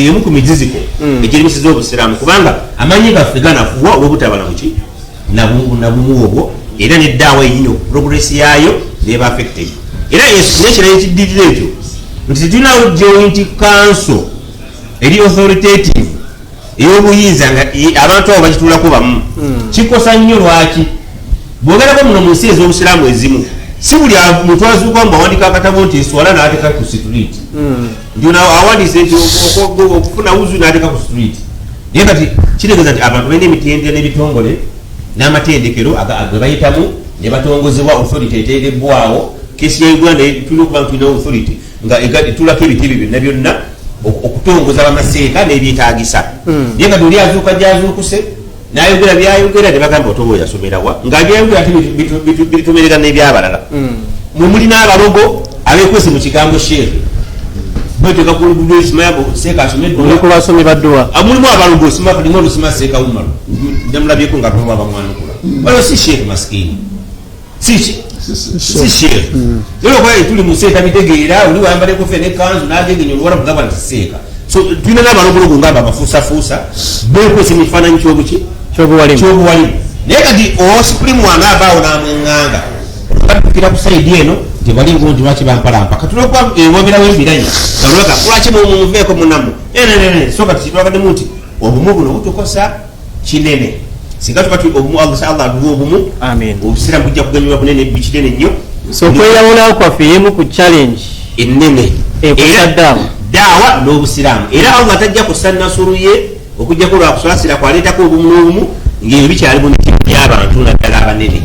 emu ku miziziko egiremeseza obusiraamu, kubanga amaanyi gaffe ganafuwa olw'obutabala muki nabumu obwo, era neddaawa yenyini progress yaayo neba affected. Era nekirala ekiddirira ekyo nti tetulinawo joint council eri authoritative ey'obuyinza nga abantu abo bagituulako bamu. Kikosa nnyo. Lwaki? Bwogerako muno mu nsi ez'obusiraamu ezimu, si buli muntu azuuka mbu awandika akatabo nti eswala n'ateeka ku street, nti ono awandiise nti okufuna wuzu n'ateeka ku street. Naye kati kitegeeza nti abantu balina emitendera n'ebitongole n'amatendekero ge bayitamu ne batongozebwa, authority eteerebbwawo. Kesi ya Uganda tulina okuba nga tulina authority nga etulako ebitebe byonna byonna okutongoza bamaseeka n'ebyetaagisa. Naye kati oli azuuka gyazuukuse nayogera byayogera ne bagamba otoba oyo yasomerawa, nga byayogera ate bitumerera n'ebyabalala. Mwe mulina abalogo abekwese mu kigambo sheekhe, beteeka ku seeka asome
Oli
edduwa.
Ku basomi badduwa.
Ah, mulimu abalogo, mulimu olusima seeka Umaru, namulabyeko nga atoba bamwanukula waliwo. Si sheekhe masikini, si si sheekhe. Era okuba tuli mu nsi etabitegeera, oli wayambala ekofiira nekanzu nagegenya oluwala kugamba nti seeka. So tulina n'abalogologo nga abo abafuusafuusa bekwese mu kifaananyi ky'obuki?
Kyobuwalimu.
Kyobuwalimu. Naye kati owasupulimu wange avaawo n'amweŋŋanga, baddukira ku side eno tebalingo nti lwaki bampalampa. Katulekuba ewabirawo embiranye nga lwaka lwaki mumuveeko munamu. So kati kitwagaddemu nti obumu buno butukosa kinene. Singa tuba obumu, Allah atuwa obumu,
Amin.
obusiraamu bujja kuganyulwa bunene, kinene nnyo.
So okweyawula kwaffe yemu ku challenge
ennene
ekosa
Era
daawa.
Daawa n'obusiraamu. Era Allah tajja kussa nasuru ye okujjako lwakusaasira kwaleetako obumu n'obumu ngaebyo bikyali mu mitima gy'abantu, naddala abanene.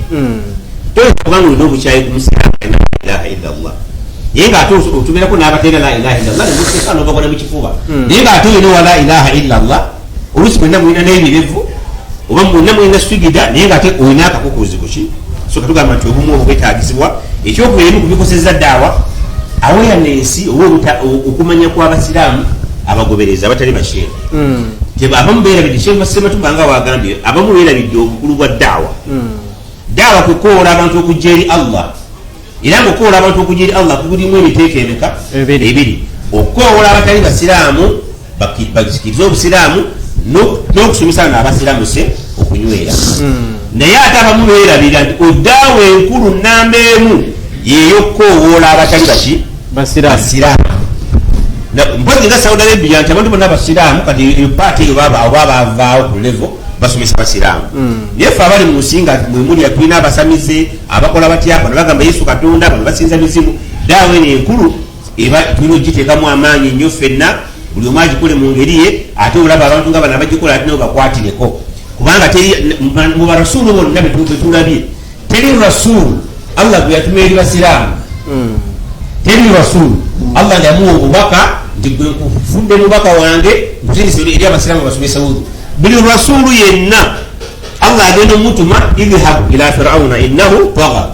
Toyinza kubanga olina obukyayi ku musiraamu alina la ilaha illa Allah, naye ngaate otubeerako n'abateera la ilaha illa Allah nemuseka n'obagona mu kifuba, naye ngaate olina owa la ilaha illa Allah, oluusi mwenna mulina n'ebirevu oba mwenna mulina sugida, naye ngaate olina akakukuzi kuki. So katugamba nti obumu obwo bwetaagisibwa. Ekyokubiri, emu kubikoseza daawa, awareness oba okumanya kw'abasiraamu abagoberezi abatali basheekhe. Abamu beerabidde, Sheekh Sematumba nga wagambye, abamu beerabidde obukulu bwa daawa. Daawa kukoola abantu okujja eri Allah, era nga okukoola abantu okujja eri Allah kugulimu emiteeko emeka?
Ebiri.
Ebiri: okukoola abatali basiraamu bakirize obusiraamu, n'okusomesa bano abasiraamu se okunywera. Naye ate abamu beerabira nti oddaawa enkulu namba emu yeyokukoowoola abatali baki?
Basiraamu.
Basiraamu. Mpozi nga Saudi Arabia nti abantu bonna basiraamu, kati paati eyo oba bavaawo ku level basomesa basiraamu. Naye ffe abali mu nsi nga mwemuli tulina abasamize abakola batya, bano bagamba Yesu Katonda, bano basinza mizimu. Daawa eno enkulu eba tulina ogiteekamu amaanyi nnyo ffenna, buli omu agikole mu ngeri ye. Ate olaba abantu nga bano abagikola ate nabo bakwatireko, kubanga teri mu barasuulu bonna betulabye, teri rasuulu Allah gwe yatuma eri basiraamu, teri rasuulu Allah nga yamuwa obubaka nti gwe nkufudde mubaka wange nkuzirise eri abasiraamu basomesa wudu. Buli rasuulu yenna Allah agenda omutuma, idhhabu ila firauna innahu taga,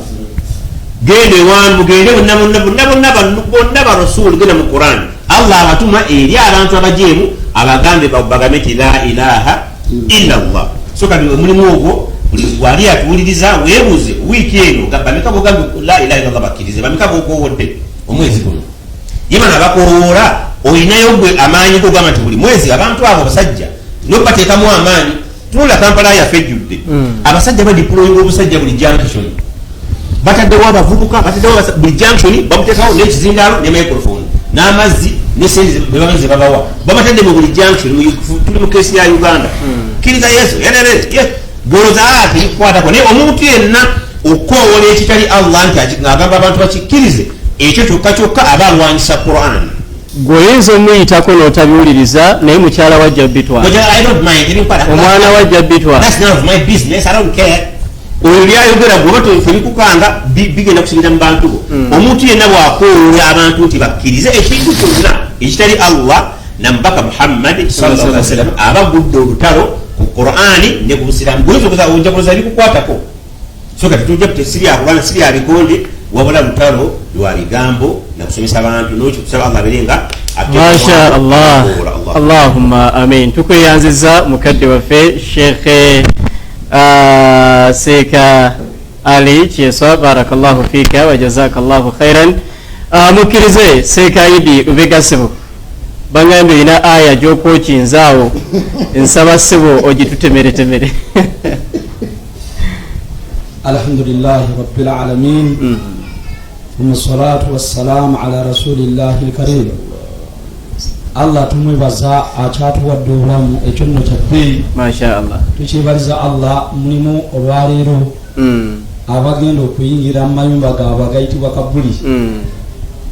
genda ewantu, mugende bonna bonna bonna bonna bonna barasuulu. Genda mu Quran, Allah abatuma eri abantu abajeemu abagambe bagambe nti la ilaha illa Allah. So kati omulimu ogwo buli wali atuwuliriza weebuuze, wiiki eno bameka bogambe la ilaha illa Allah bakkirize? Bameka bokoowodde omwezi guno? Ye bano abakowoola olinayo gwe amaanyi gogamba nti buli mwezi abantu abo basajja nobateekamu amaanyi. Tunula Kampala yaffe ejjudde abasajja badeployinga obusajja buli junction, bataddewo abavubuka, bataddewo buli junction bamuteekawo n'ekizindaalo ne microphone n'amazzi ne sente bebagenze babawa, babatadde mu buli junction. Tuli mu kesi ya Uganda, kkiriza Yesu goloza terikukwatako. Naye omuntu yenna okukowoola ekitali Allah nti ng'agamba abantu bakikkirize ekyo kyokka kyokka, aba alwanyisa Quran.
Gweoyinza omuyitako n'otabiwuliriza, naye mukyala wajja bitwala, omwana wajja bitwala.
Oyo byayogera gwoba tebikukanga, bigenda kusingira mu bantu bo. Omuntu yenna bwakoola abantu nti bakkirize ekintu kyonna ekitali Allah na mubaka Muhammad sallallahu alaihi wasallam, aba gudde olutalo ku Qur'ani ne ku busiraamu. Guyinza ojja bikukwatako. So kati tujja siryakulwana, sirya bikonde, wabula lutalo lwa bigambo nakusomesa abantu. Nokyo tusaba Allah abeere nga
Masha Allah, Allahumma amin. Tukweyanziza mukadde waffe Shekhe Seeka Ali Kyeswa, barakallahu fika wa jazakallahu khairan. Mukkirize Seeka Idi Ubegasibu, bagambye olina aya gy'okwokinzaawo, nsaba ssebo ogitutemeretemere.
Alhamdulillahi rabbil alamin, thumma salatu wassalamu ala rasulillahi lkarim. Allah tumwebaza akyatuwadde obulamu, ekyo nno kyabbeeyi.
Masha Allah.
Tukyebaliza Allah. Mulimu olwaleero abagenda okuyingira mu mayumba gaabwe agayitibwa kabuli,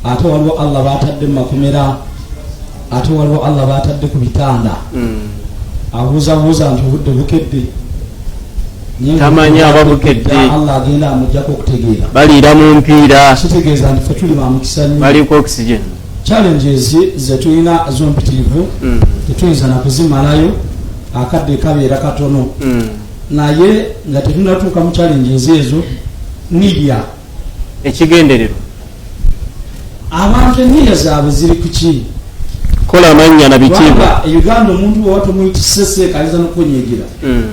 ate waliwo Allah batadde mu makomera, ate waliwo Allah batadde ku bitanda, abuuzabuuza nti obudde bukedde.
Tamanyi aba bukedde.
Allah agenda amugjako okutegeera.
Baliira mu mpiira.
Kitegeeza nti fe tuli bamukisa nnyo.
Baliko oxygen.
Challenges zetulina zompitirivu, tetuyinza nakuzimalayo, akadde kabeera katono. Naye nga tetunatuuka mu challenges ezo, nirya
ekigendererwa,
abantu eniya zaabwe ziri kuki?
Kola amannya na bitiibwa.
E Uganda omuntu bwewa tomuyitise seeka ayinza nokunyigira,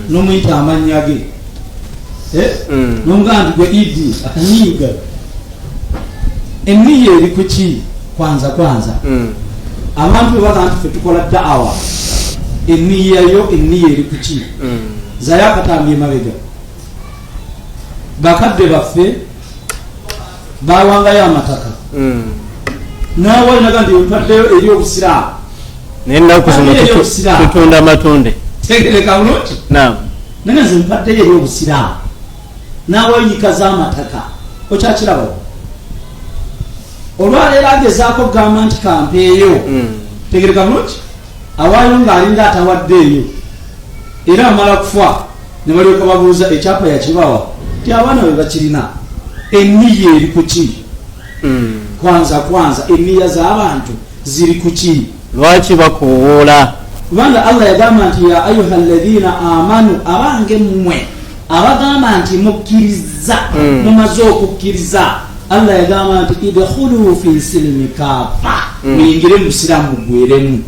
nomuyita amannya ge, nomugamba nti gwe Idi, akanyiiga. Eniya eri kuki? Kwanza kwanza, abantu bwe bagamba nti fe tukola daawa, eniyayo eniya eri kuki? Zayo akatambi emabega, bakadde baffe bawangayo amataka, nawalinaga nti mpaddeyo eri obusiraamu.
Naye ennaku zino tutunda amatunde.
Tegereka bulungi, naye nze mpaddeyo eri obusiraamu, nawayikaza amataka, okyakirabawo. Olwaleero agezaako okugamba nti kampeeyo, tegereka bulungi, awaayo ng'alinga atawaddeeyo, era amala kufa ne balyoka babuuza ekyapa yakibawa, ti abaana be bakirina. Eniya eri kuki? Kwanza kwanza, eniya z'abantu ziri kuki?
Lwaki bakuwoola?
Kubanga Allah yagamba nti ya ayuha alladhina amanu, abange mmwe abagamba nti mukkiriza, mumaze okukkiriza, Allah yagamba nti idkhulu fi silmi kafa, muyingire mu busiraamu mugweremu,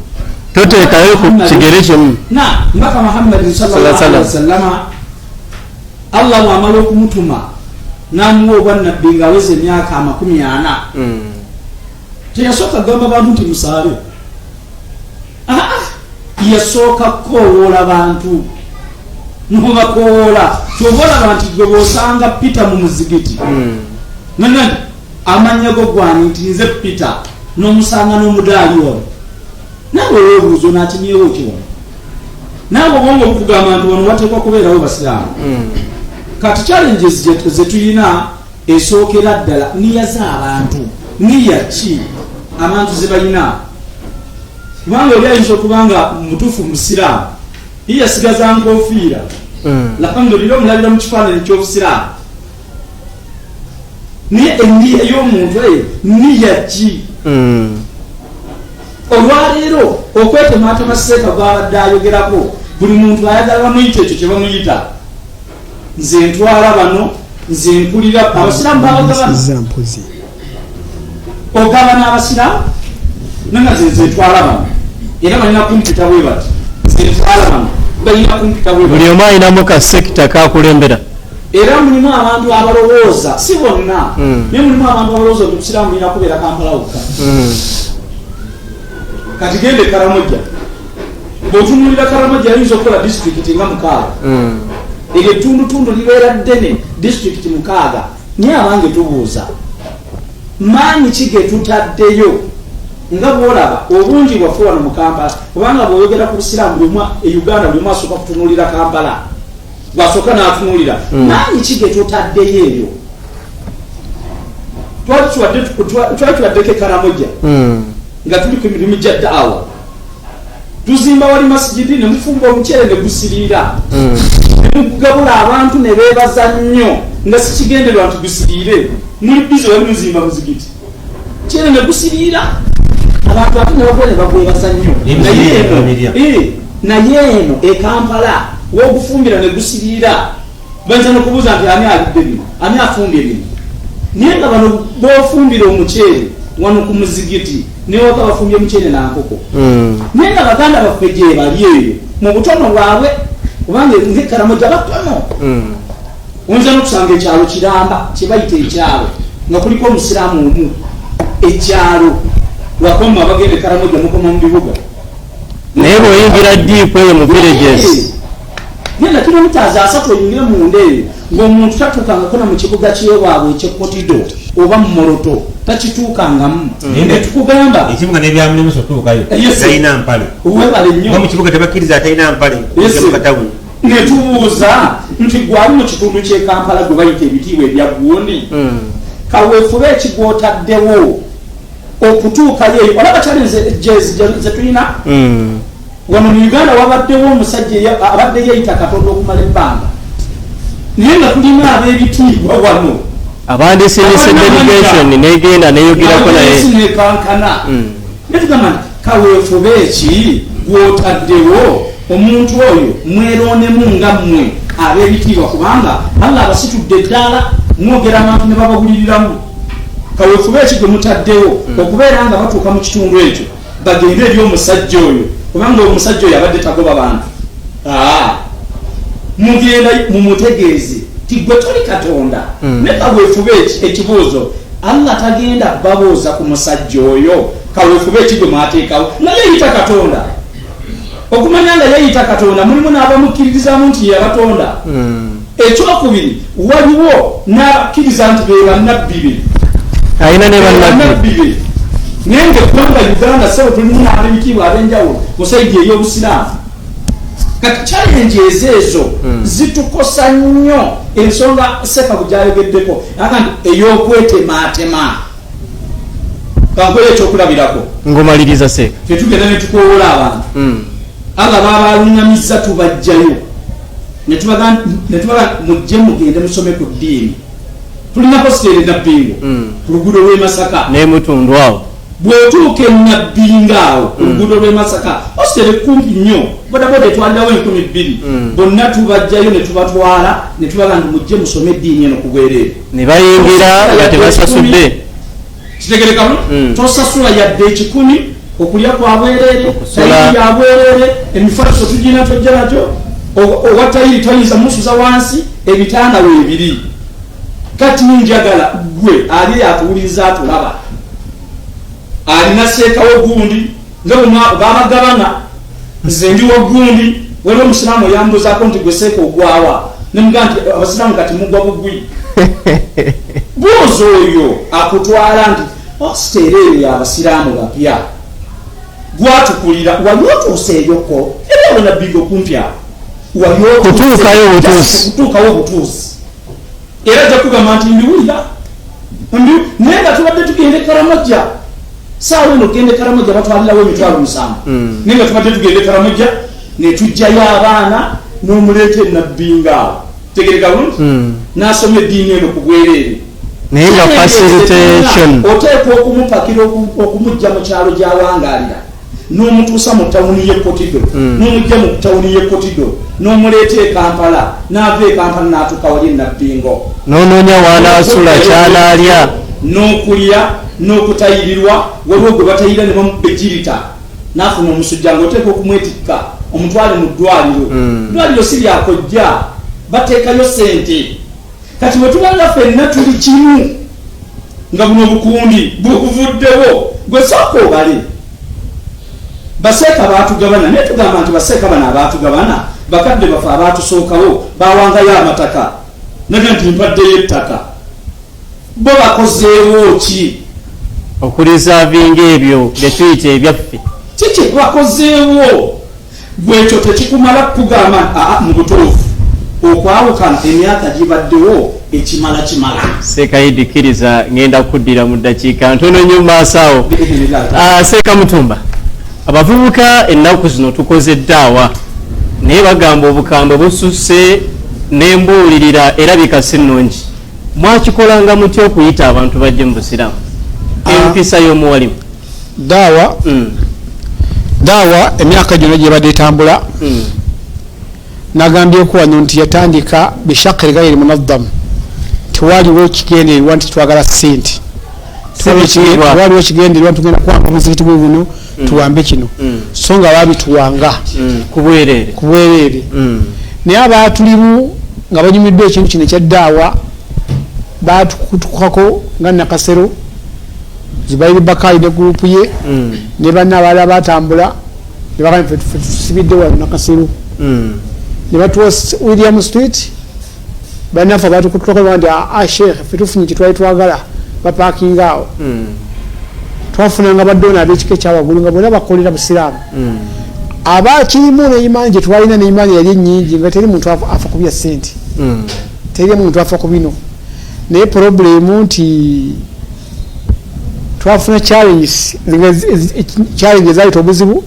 toteekayo ku kigere kimu.
Na mbaka Muhammadin sallallahu alaihi wasallama, Allah bwamala okumutuma n'amuwa obwannabbi ng'aweza emyaka 40, teyasooka kugamba bantu nti musaale. Yasooka kukowoola bantu, nobakowoola. Kyova olaba nti gwe bw'osanga Peter mu muzigiti, nanga amannya go gwani nti nze Peter, n'omusanga n'omudaali wano, naawe weebuuza onaakimyewo ki wano? Naawe obwongo bukugamba nti wano wateekwa kubeerawo basiraamu. Kati challenges zetulina, esookera ddala niya z'abantu. Niya ki abantu ze balina? Kubanga oli ayinza okuba nga mutuufu musiraamu, ye yasigaza nkofiira, alhamdulillah, omulabira mu kifaananyi ky'obusiraamu, naye eniya y'omuntu eyo niya ki? Olwaleero okwetematema seeka gwabadde ayogerako, buli muntu ayagala bamuyita ekyo kye bamuyita. Nze ntwala bano, nze nkulira abasiraamu, babagabana, ogabana abasiraamu, nanga nze ntwala bano, era balina kumpita bwe bati, nze ntwala bano, balina kumpita bwe bati.
Buli omu alinamu ka sekita kakulembera.
Era mulimu abantu abalowooza, si bonna, naye mulimu abantu abalowooza nti obusiraamu bulina kubeera Kampala wokka. Kati genda e Karamojja, bw'otunuulira Karamojja yayinza okukola disitulikiti nga 6, eryo ettundutundu libeera ddene, disitulikiti 6. Naye abange tubuuza, maanyi ki ge tutaddeyo? Nga bwolaba obungi bwaffe wano mu Kampala, kubanga bw'oyogera ku busiraamu e Uganda, buli omu asooka kutunuulira Kampala, bwasooka n'atunuulira. Maanyi ki ge tutaddeyo eyo? Twali tubaddeko e Karamojja. Nga tuli ku mirimu gya daawa, tuzimba wali masigidi, ne mufumba omuceere ne gusiriira, ne mugabula abantu ne beebaza nnyo, nga sikigendererwa nti gusiriire. Muli bizi wali muzimba muzigiti, muceere ne gusiriira, abantu ate ne bagula ne bagwebaza nnyo. Naye eno, naye eno e Kampala wogufumbira ne gusiriira, bayinza nokubuuza nti ani alidde bino, ani afumbye bino? Naye nga bano bofumbira omuceere wano ku muzigiti, newaka bafumbye omuceere nankoko. Naye nga baganda baffe gye bali eyo mu butono bwabwe, kubanga ngekaramoja batono, oyinza nokusanga ekyalo kiramba kyebayita ekyalo nga kuliko omusiraamu omu. Ekyalo lwakomu abagenda ekaramoja mukoma mu bibuga.
Naye bw'oyingira deep eyo mu villages,
genda kilomita 3 oyingire munda eyo, ng'omuntu tatuukangako na mu kibuga kyewaabwe ekyekotido oba mu Moroto, takituukangamu. Netukugamba
ekibuga nebyamulimuso tuukayo talina mpale.
Webale nnyo.
Mu kibuga tebakkiriza atalina mpale. Katawuni.
Netubuuza nti gwali mu kitundu ky'e Kampala gwe bayita ebitiibwa ebya gundi, kaweefube ekigwotaddewo okutuukayo eyo? Olaba challenge zetulina wano mu Uganda. Wabaddewo omusajja abadde yeeyita Katonda okumala ebbanga, naye nga tulina ab'ebitiibwa wano.
Abandisindise delegation negenda neyogerako naye.
Nekankana. Netugamba nti kaweefube eki gwotaddewo omuntu oyo mweronemu nga mmwe ab'ebitiibwa, kubanga Allah abasitudde eddaala, mwogera abantu ne babawuliriramu. Kaweefube eki gwe mutaddewo okubeera nga batuuka mu kitundu ekyo, bagende eri omusajja oyo, kubanga omusajja oyo abadde tagoba bantu? Mugenda mumutegeeze ti gwe toli Katonda. Ne kaweefube eki, ekibuuzo, Allah tagenda babuuza ku musajja oyo? Kaweefube eki gwe mwateekawo nga yeyita Katonda? Okumanya nga yeyita Katonda, mulimu n'abamukkiririzaamu nti yeyabatonda. Ekyokubiri, waliwo n'abakkiriza nti be bannabbi be.
Alina ne bannabbi.
Be. Naye nga eggwanga Uganda, sebo, tulimu n'ab'ebitiibwa ab'enjawulo ku side ey'obusiraamu. Kati challenge ezo zitukosa nnyo. Ensonga Sekabu gyayogeddeko aga nti ey'okwetematema, kankola ekyokulabirako.
Ngomaliriza, Seeka.
Tetugenda netukowoola abantu, Allah babaluŋŋamizza, tubajjayo netubaga mujje mugende musome ku ddiini. Tulina hostel Nabbingo ku luguudo lw'e Masaka.
Nemutundu awo.
Bw'otuuka enabbinga awo ku luguudo lw'e Masaka, hostel kumpi nnyo, bodaboda etwalirawo 2000. Bonna tubajjayo ne tubatwala ne tubaga nti mujje musome eddiini eno ku bwereere.
Ne bayingira nga tebasasudde.
Kitegerekamu. Tosasula yadde 100. Okulya kwa bwereere, tayiri ya bwereere, emifaliso tugina, tojja nakyo. Owa tayiri toyinza musuza wansi, ebitanda weebiri. Kati njagala gwe ali atuwuliriza, atulaba, alina seekawo gundi nga babagabana, nze ndi wa gundi. Waliwo omusiraamu oyambuzaako nti gwe seeka ogwawa? Nemugaa nti abasiraamu kati mugwa bugwi. Buuza oyo akutwala nti hostel eyo yabasiraamu bapya, gwatukulira wali otuuseeyoko era wona bigo kumpi awo wali.
Kutuukayo obutuusi.
Kutuukawo obutuusi, era ajja kugamba nti mbiwulira. Naye nga tubadde tugenda e Karamoja, saawa eno genda e Karamoja batwalirawo 70,000. Naye nga tubadde tugenda e Karamoja netujjayo abaana n'omuleeta enabbinga awo, tegereka bulungi, n'asoma eddiini eno ku bwereere.
Naye nga facilitation.
Oteekwa okumupakira okumujja mu kyalo gy'awangaalira n'omutuusa mu tawuni y'e Kotido, n'omujja mu tawuni y'e Kotido n'omuleeta e Kampala, n'ava e Kampala n'atuuka wali enabbingo.
N'onoonya wanaasula, kyanaalya.
N'okulya n'okutayirirwa. Waliwo gwe batayira ne bamuba ejirita n'afuna omusujja, ng'oteeka okumwetikka omutwale mu ddwaliro. Ddwaliro si lyakojja, bateekayo sente. Kati bwe tubanga ffenna tuli kimu, nga buno obukundi bukuvuddewo, gwe sooka obale baseeka baatugabana. Naye tugamba nti baseeka bano abaatugabana, bakadde baffe abaatusookawo bawangayo amataka, naga nti mpaddeyo ettaka, bo bakozeewo ki?
Okureservinga ebyo byetuyita ebyaffe.
Kiki bakozeewo? Gwekyo tekikumala kugamba nti aa, mu butuufu Okwawukana emyaka gibaddewo ekimala kimala.
Sekayidi, kkiriza ngenda kuddira mu ddakiika ntono nnyo mu maaso awo. Seeka Mutumba, abavubuka ennaku zino tukoze ddaawa, naye bagamba obukambwe bususse n'embuulirira erabika si nnungi. Mwakikolanga mutya okuyita abantu bajje mu busiraamu, empisa y'omuwalimu?
Daawa, daawa emyaka gyonna gyebadde etambula, nagambyeko wano nti yatandika bishakiri gayiri munazam. Tewaliwo kigendererwa nti twagala sente, tewaliwo kigendererwa nti tugenda kuwamba muzikiti gwe guno, tuwambe kino, so nga babituwanga
kubwereere.
Kubwereere. Naye abatulimu nga banyumiddwa ekintu kino ekyaddaawa batukutukako nga Nakasero Zubairi Bakali ne gurupu ye ne banna abalala batambula ne bagamba, "Ffe tusibidde wano Nakasero." Ne batuwa William Street. Bannaffe abatukutukako nti, "Aa sheekh, ffe tufunye kyetwali twagala." Bapakinga awo. Twafunanga badoona ab'ekika ekyawaggulu nga bonna bakolera busiraamu. Abakirimu neimaani gyetwalina, neimaani yali enyingi, nga teri muntu afa kubya sente, teri muntu afa ku bino. Naye problemu nti twafuna challenges, challenge ezaleeta obuzibu,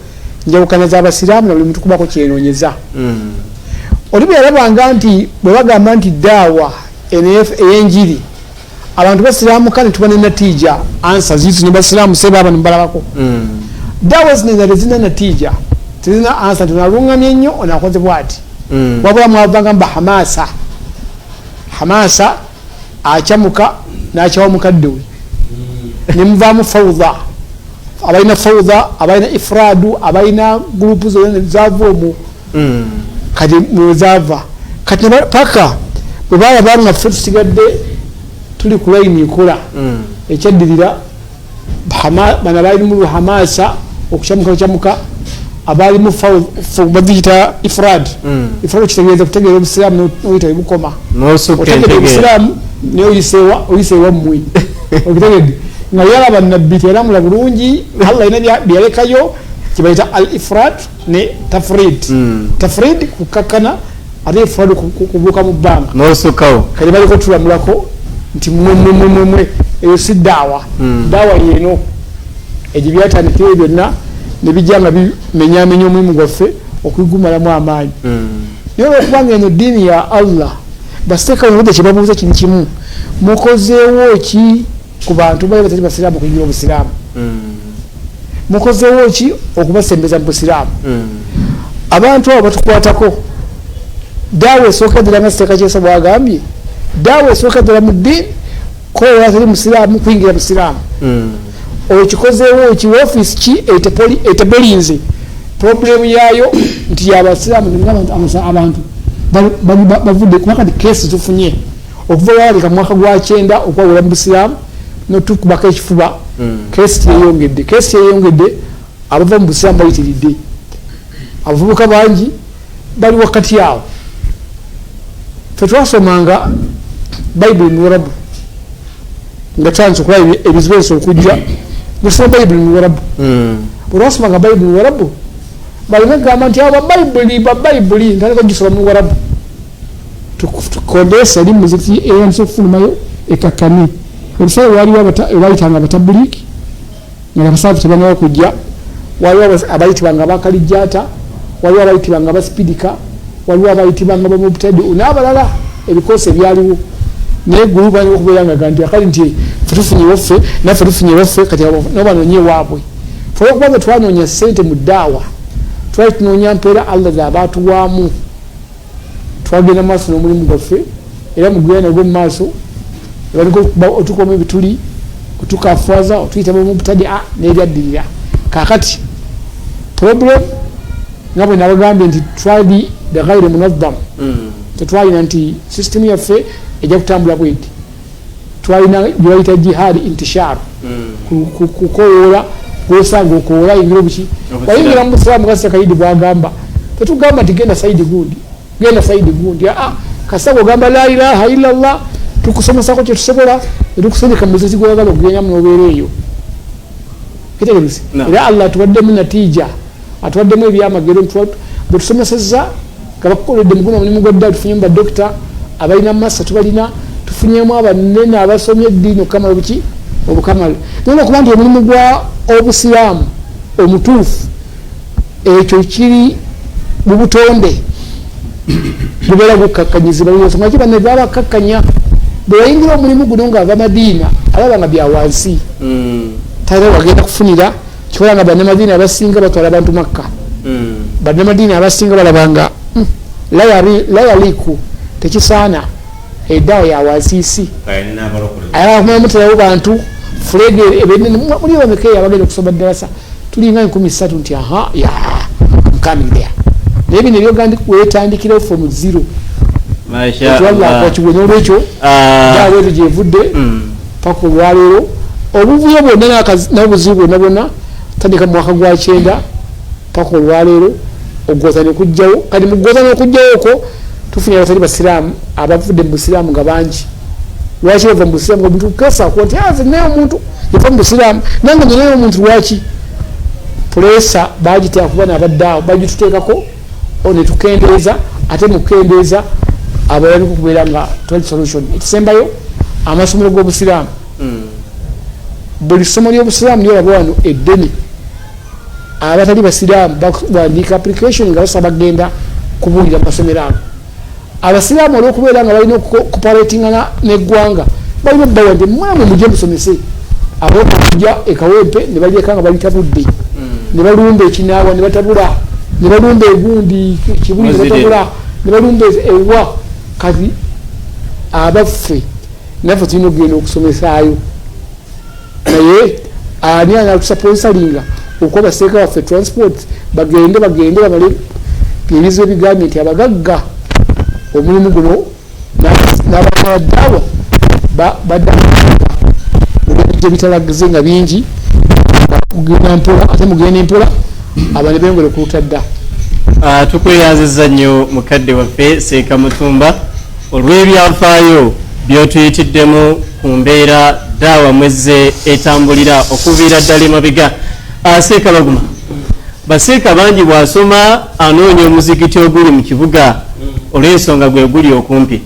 njawukana z'abasiraamu na buli muntu kubako kyenoonyeza. Oli bwe yalabanga nti bwe bagamba nti daawa ey'enjiri abantu basiraamuka ne tuba ne natiija ansa ziitu ne basiraamu sebaaba nemubalabako, daawa zino endala tezirina natiija, tezirina ansa nti onalungamye nnyo onakoze bwati. Wabula mwavanga mu bahamasa, hamasa akyamuka n'akyawa mukadde we, nemuvaamu fawudha, abalina fawudha, abalina ifradu, abalina gurupu zonna zava omwo. Kati mwezaava kati paka bwe balaba nga ffe tusigadde tuli ku layini ekola ekyaddirira, bano abalimu hamasa okukyamuka kyamuka, abalimu baziyita ifrad. Ifrad kitegeeza kutegeera obusiraamu noyita webukoma,
n'osukka
otegedde
entegeera.
Obusiraamu naye oyiseewa mmwe okitegedde nga yalaba nabbi teyalamula bulungi, Allah alina byeyalekayo kyebayita al ifrad ne tafrid. Tafrid kukakkana, ate ifrad kubuuka mu bbanga.
N'osukkawo.
Kati baliko tulamulako nti mwemwemwemwe, eyo si daawa. Daawa yeeno egyo byatandikire byonna nebijja nga bimenyamenya omulimu gwaffe okugumalamu amaanyi. Naye olwokubanga eno ddiini ya Allah, basiteeka obudde kyebabuuza kiri kimu: mukozeewo ki ku bantu bali batali basiraamu okuyingira obusiraamu? Mukozeewo ki okubasembeza mu busiraamu? Abantu abo batukwatako. Daawa esooka ddala, nga siteeka kyesa bwagambye, daawa esooka ddala mu ddiini kola atali musiraamu kuyingira busiraamu. Okikozeewo ki? Ofiisi ki etebolinze problemu yaayo nti yabasiraamu? Abantu bavudde kuba kati kesi tufunye okuva waleka mu mwaka gwa 90 okwawula mu busiraamu notukubako ekifuba, kesi kyeyongedde, kesi kyeyongedde, abava mu busiraamu bayitiridde, abavubuka bangi bali wakati awo. Fe twasomanga Bayibuli mu Luwarabu nga tutandise okulaba ebizibu ebisa okujja, nosoma Bayibuli mu Luwarabu. Bwe twasomanga Bayibuli mu Luwarabu, baleme kugamba nti abo Bayibuli babayibuli, ntandika ogisoma mu Luwarabu. Tukondesa eri muzikiti eyandise okufulumayo ekakkane. Ebiseera waliwo abayitanga abatabuliiki nga abasaafu tebanaba kujja, waliwo abayitibwanga abakalijata, waliwo abayitibwanga abasipidika, waliwo abayitibwanga bamubutadi n'abalala, ebikoosi ebyaliwo. Naye gurupu ayinza okubeera nga nti akali nti fe tufunye waffe, naffe tufunye waffe, kati abo nabo banoonye waabwe. Fe olwokubanga twanoonya sente mu ddaawa, twali tunoonya mpeera Allah zaba atuwaamu. Twagenda mu maaso n'omulimu gwaffe era mugenda nagwo mu maaso. Otukomu ebituli, otukafwaza, otuyita bamubutadi n'ebyaddirira. Kakati problem nga bwe nabagambye nti twali bighairi munazam, tetwalina nti system yaffe ejja kutambula bweti. Twalina gyebayita jihad intishar, kukowoola gwosanga okowoola ayingira obuki, wayingira mu busiraamu. Kasita Kayidi bwagamba, tetugamba nti genda saidi gundi, genda saidi gundi. Aa, kasita ogamba la ilaha illallah, tukusomesako kyetusobola, netukusindika muziki gweyagala okugendamu nobeera eyo. Kitegereze.
No.
Era Allah atuwaddemu natiija, atuwaddemu ebyamagero bwetusomeseza. Nga bakukoledde muguno omulimu gwa ddala. Tufunyemu badokita abalina masa, tubalina, tufunyemu abanene abasomye eddiini okukamala buki obukamala. Naye okuba nti omulimu gwa obusiraamu omutuufu, ekyo kiri mu butonde, gubeera gukkakkanyizibwa. Ensonga ki? Banne babakkakkanya. Bwe yayingira omulimu guno ng'ava Madiina, alaba nga bya wansi, talina wagenda kufunira kikola, nga bannamadiina abasinga batwala abantu Makka. Bannamadiina abasinga balaba nga layaliku tekisaana, eddawa ya wansiisi, ayagala kumala muterawo bantu furege ebinene. Muli bameka abagenda okusoma ddalasa? Tulinga 3000, nti aha, ya I'm coming there. Naye bino ebyogandi wetandikirawo from zero.
Masha Allah.
Kiwe n'olwekyo daawa ezo gyevudde paka olwaleero, obuvuyo bwonna n'obuzibu bwonna bwonna tandika mu mwaka gwa 90 paka olwaleero, ogwoza nekujjawo. Kati mugwoza nekujjawo okwo, tufunye abatali basiraamu abavudde mu busiraamu nga bangi. Lwaki bava mu busiraamu? Nga omuntu kesaako nti aze naye omuntu yava mu busiraamu, nange nze naye omuntu. Lwaki puleesa bagiteeka kuba nabaddaawo bagituteekako netukendeeza, ate mukukendeeza abalala kubeera nga twali solution. Ekisembayo, amasomero g'obusiraamu, buli ssomo ly'obusiraamu lyolaba wano eddene, abatali basiraamu bawandiika application nga basaba genda kubuulira mu masomero ago. Abasiraamu olwokubeera nga balina okucooperatinga neggwanga, balina okubawa nti mwamwe mujje musomese. Abokujja ekawempe ne balyeka nga balitabudde, ne balumba ekinaawa, ne batabula, ne balumba egundi Kibuli, ne batabula, ne balumba ewa. Kati abaffe naffe tulina okugenda okusomesaayo, naye ani anatusponsoringa okuba baseeka baffe transport, bagende bagende bamale ebizibu ebigambye nti abagagga omulimu guno n'abaana baddaawa badda olwebijja bitalagize nga bingi, kugenda mpola, ate mugenda empola, abane bengole kulutadda.
Tukweyanziza nnyo mukadde waffe Seeka Mutumba olw'ebyafaayo by'otuyitiddemu ku mbeera daawa mwezze etambulira okuviira ddala emabega. Seeka Baguma, baseeka bangi bw'asoma anoonya omuzikiti oguli mu kibuga olw'ensonga gwe guli okumpi.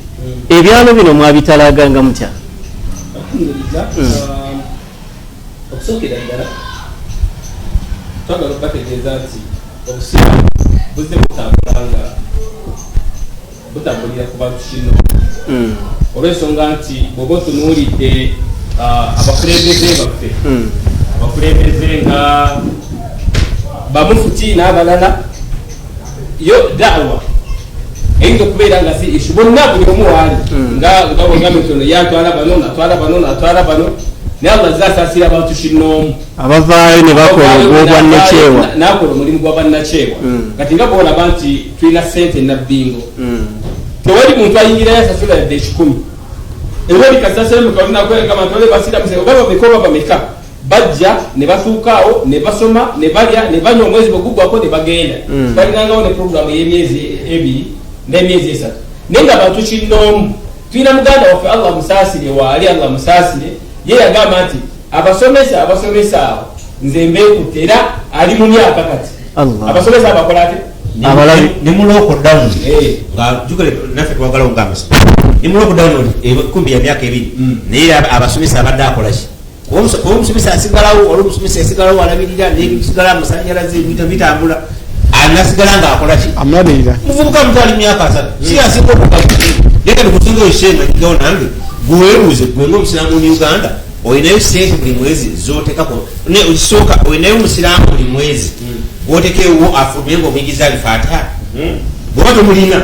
Ebyalo bino mwabitalaganga mutya?
Alhamdulillah. Okusookera ddala twagala okubategeeza nti obusiraamu buzze butambula nga butambulira ku bantu kino, olw'ensonga nti bw'oba otunuulidde abakulembeze baffe, abakulembeze nga bamufuti n'abalala, yo dawa eyinza okubeera nga si issue. Bonna buli omu waali nga nga bwegambye nti ono yatwala bano, natwala bano, natwala bano, naye Allah azze asaasira abantu kinnoomu.
Abavaayo ne bakola ogw'obwannakyewa.
Nakola omulimu gwa bannakyewa. Kati nga bwolaba nti tulina sente Nabbingo, tewali muntu ayingirayo asasula yadde 100. Era oli kasasiramukaonakwegamba oba bameka oba bameka bajja ne batuukaawo ne basoma ne balya ne banywa, omwezi bwe gugwako ne bagenda. Balinangawo ne programu ey'emyezi 2 n'emyezi 3, naye nga bantu kinnoomu. Tulina muganda waffe, Allah musaasire waali, Allah musaasire, ye yagamba nti abasomesa abasomesa abo nze mbeekutte, era ali mu myaka kati.
Allah.
Abasomesa abakola ate
Abalabi.
Ne mu lockdown,
Eh.
nga jukire naffe twagala okugamba ne mu lockdown kumbi ya myaka 2, naye abasomesa abadde akola ki? Kuba omusomesa asigalawo, olwo omusomesa asigalawo alabirira nebisigala, amasanyalaze, ebintu bitambula, anasigala nga akola ki?
Amulabirira.
Muvubuka muto ali myaka 30, si asinga okugazi. Naye kati kusinga oyo manyigawo nange, gwewebuuze gwe ngaomusiraamu mu Uganda, olinayo sente buli mwezi zotekako? Ekisooka, olinayo omusiraamu buli mwezi gwotekeewo afulumye nga omuyigiza Alifatiha? Bwoba tomulina,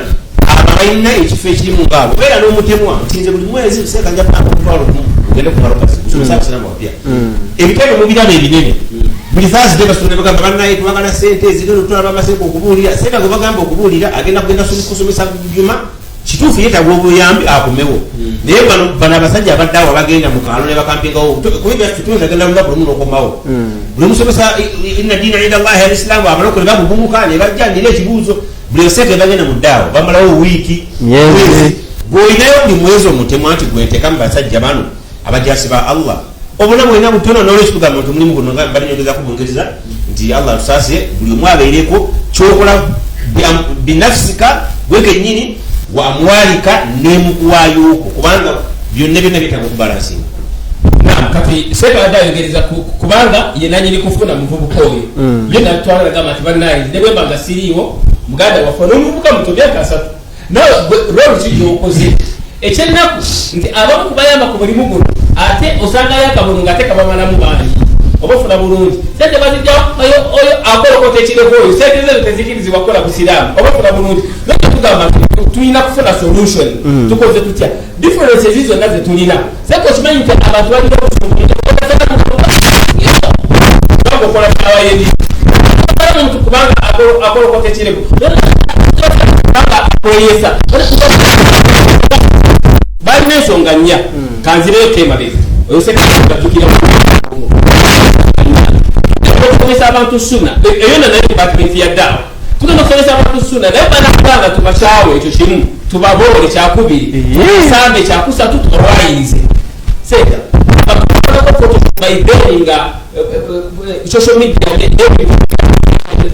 abo balina ekifo ekirimu ngaabo obeera n'omutemwa nti nze buli mwezi seeka nja kupanga 10,000 ogende ku malokazi kusomesa abasiraamu abapya. Ebitebe mubiraba ebinene, buli Thursday basomera, bagamba bannaye tubagala sente ezigenda okutwala bamaseeka okubuulira. Seeka gwe bagamba okubuulira agenda kugenda kusomesa juma, kituufu yeetaaga obuyambi akomewo. Naye bano abasajja abadde awo abagenda mu kaalo ne bakampingawo, kuba ebyaffe tuyinza genda lunaku lumu n'okomawo. Buli musomesa inna diina inda Allahi alisiraamu, abalokole bagugumuka ne bajja. Nina ekibuuzo, buli sente bagenda mu ddaawo bamalawo wiiki,
Myezi.
mwezi. Bw'olinayo buli mwezi omutemwa nti gweteka mu basajja bano abajasi ba Allah, obulamu olina butono. Nolwekyo tugamba nti omulimu guno nga balinyongezako bungereza nti Allah atusaasire, buli omu abeereko kyokola binafsika. Gwe kennyini wamwalika nemukuwaayoko, kubanga byonna byonna byetaaga okubalansinga.
Naam, kati seeka adde ayogereza kubanga ye nanyini kufuna muvubuka oyo. Ye natwala nagamba nti bannaye, ne bwemba nga siriiwo, muganda waffe n'omuvubuka muto, myaka 30. Nawe role ki gyokoze? Ekyennaku nti abamu kubayamba ku mulimu guno, ate osangayo akabono nga ate kabamalamu bangi. Oba ofuna bulungi, sente bazijjawo. Oyo akolokota ekireko, oyo sente zezo tezikirizibwa kukola busiraamu. Oba ofuna bulungi, nokyo tugamba nti tulina kufuna solution. Tukoze tutya differences zonna zetulina? Sente, okimanyi nti abantu balina obusungu, kubanga okola daawa yedi omuntu, kubanga akolokota ekireko, kubanga akweyesa. Balina ensonga nnya. Kanzireyo emabega, oyo sekajjukira okusomesa abantu suna, eyo nayo department ya daawa. Tugenda okusomesa abantu suna, naye banakuganga tubakyawe, ekyo kimu, tubaboole kyakubiri, tubasambe kyakusatu, tubawayize seta by then nga social media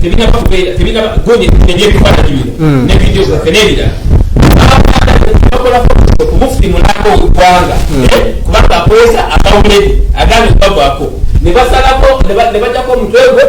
tebinaba kubeera, tebinaba gundi ebyebifaananyi bino ne videography n'ebirala. Bakola photoshop mufti mulako weggwanga, kubanga akweza akawuledi agambye kubavaako, ne basalako ne bajjako omutwe gwe.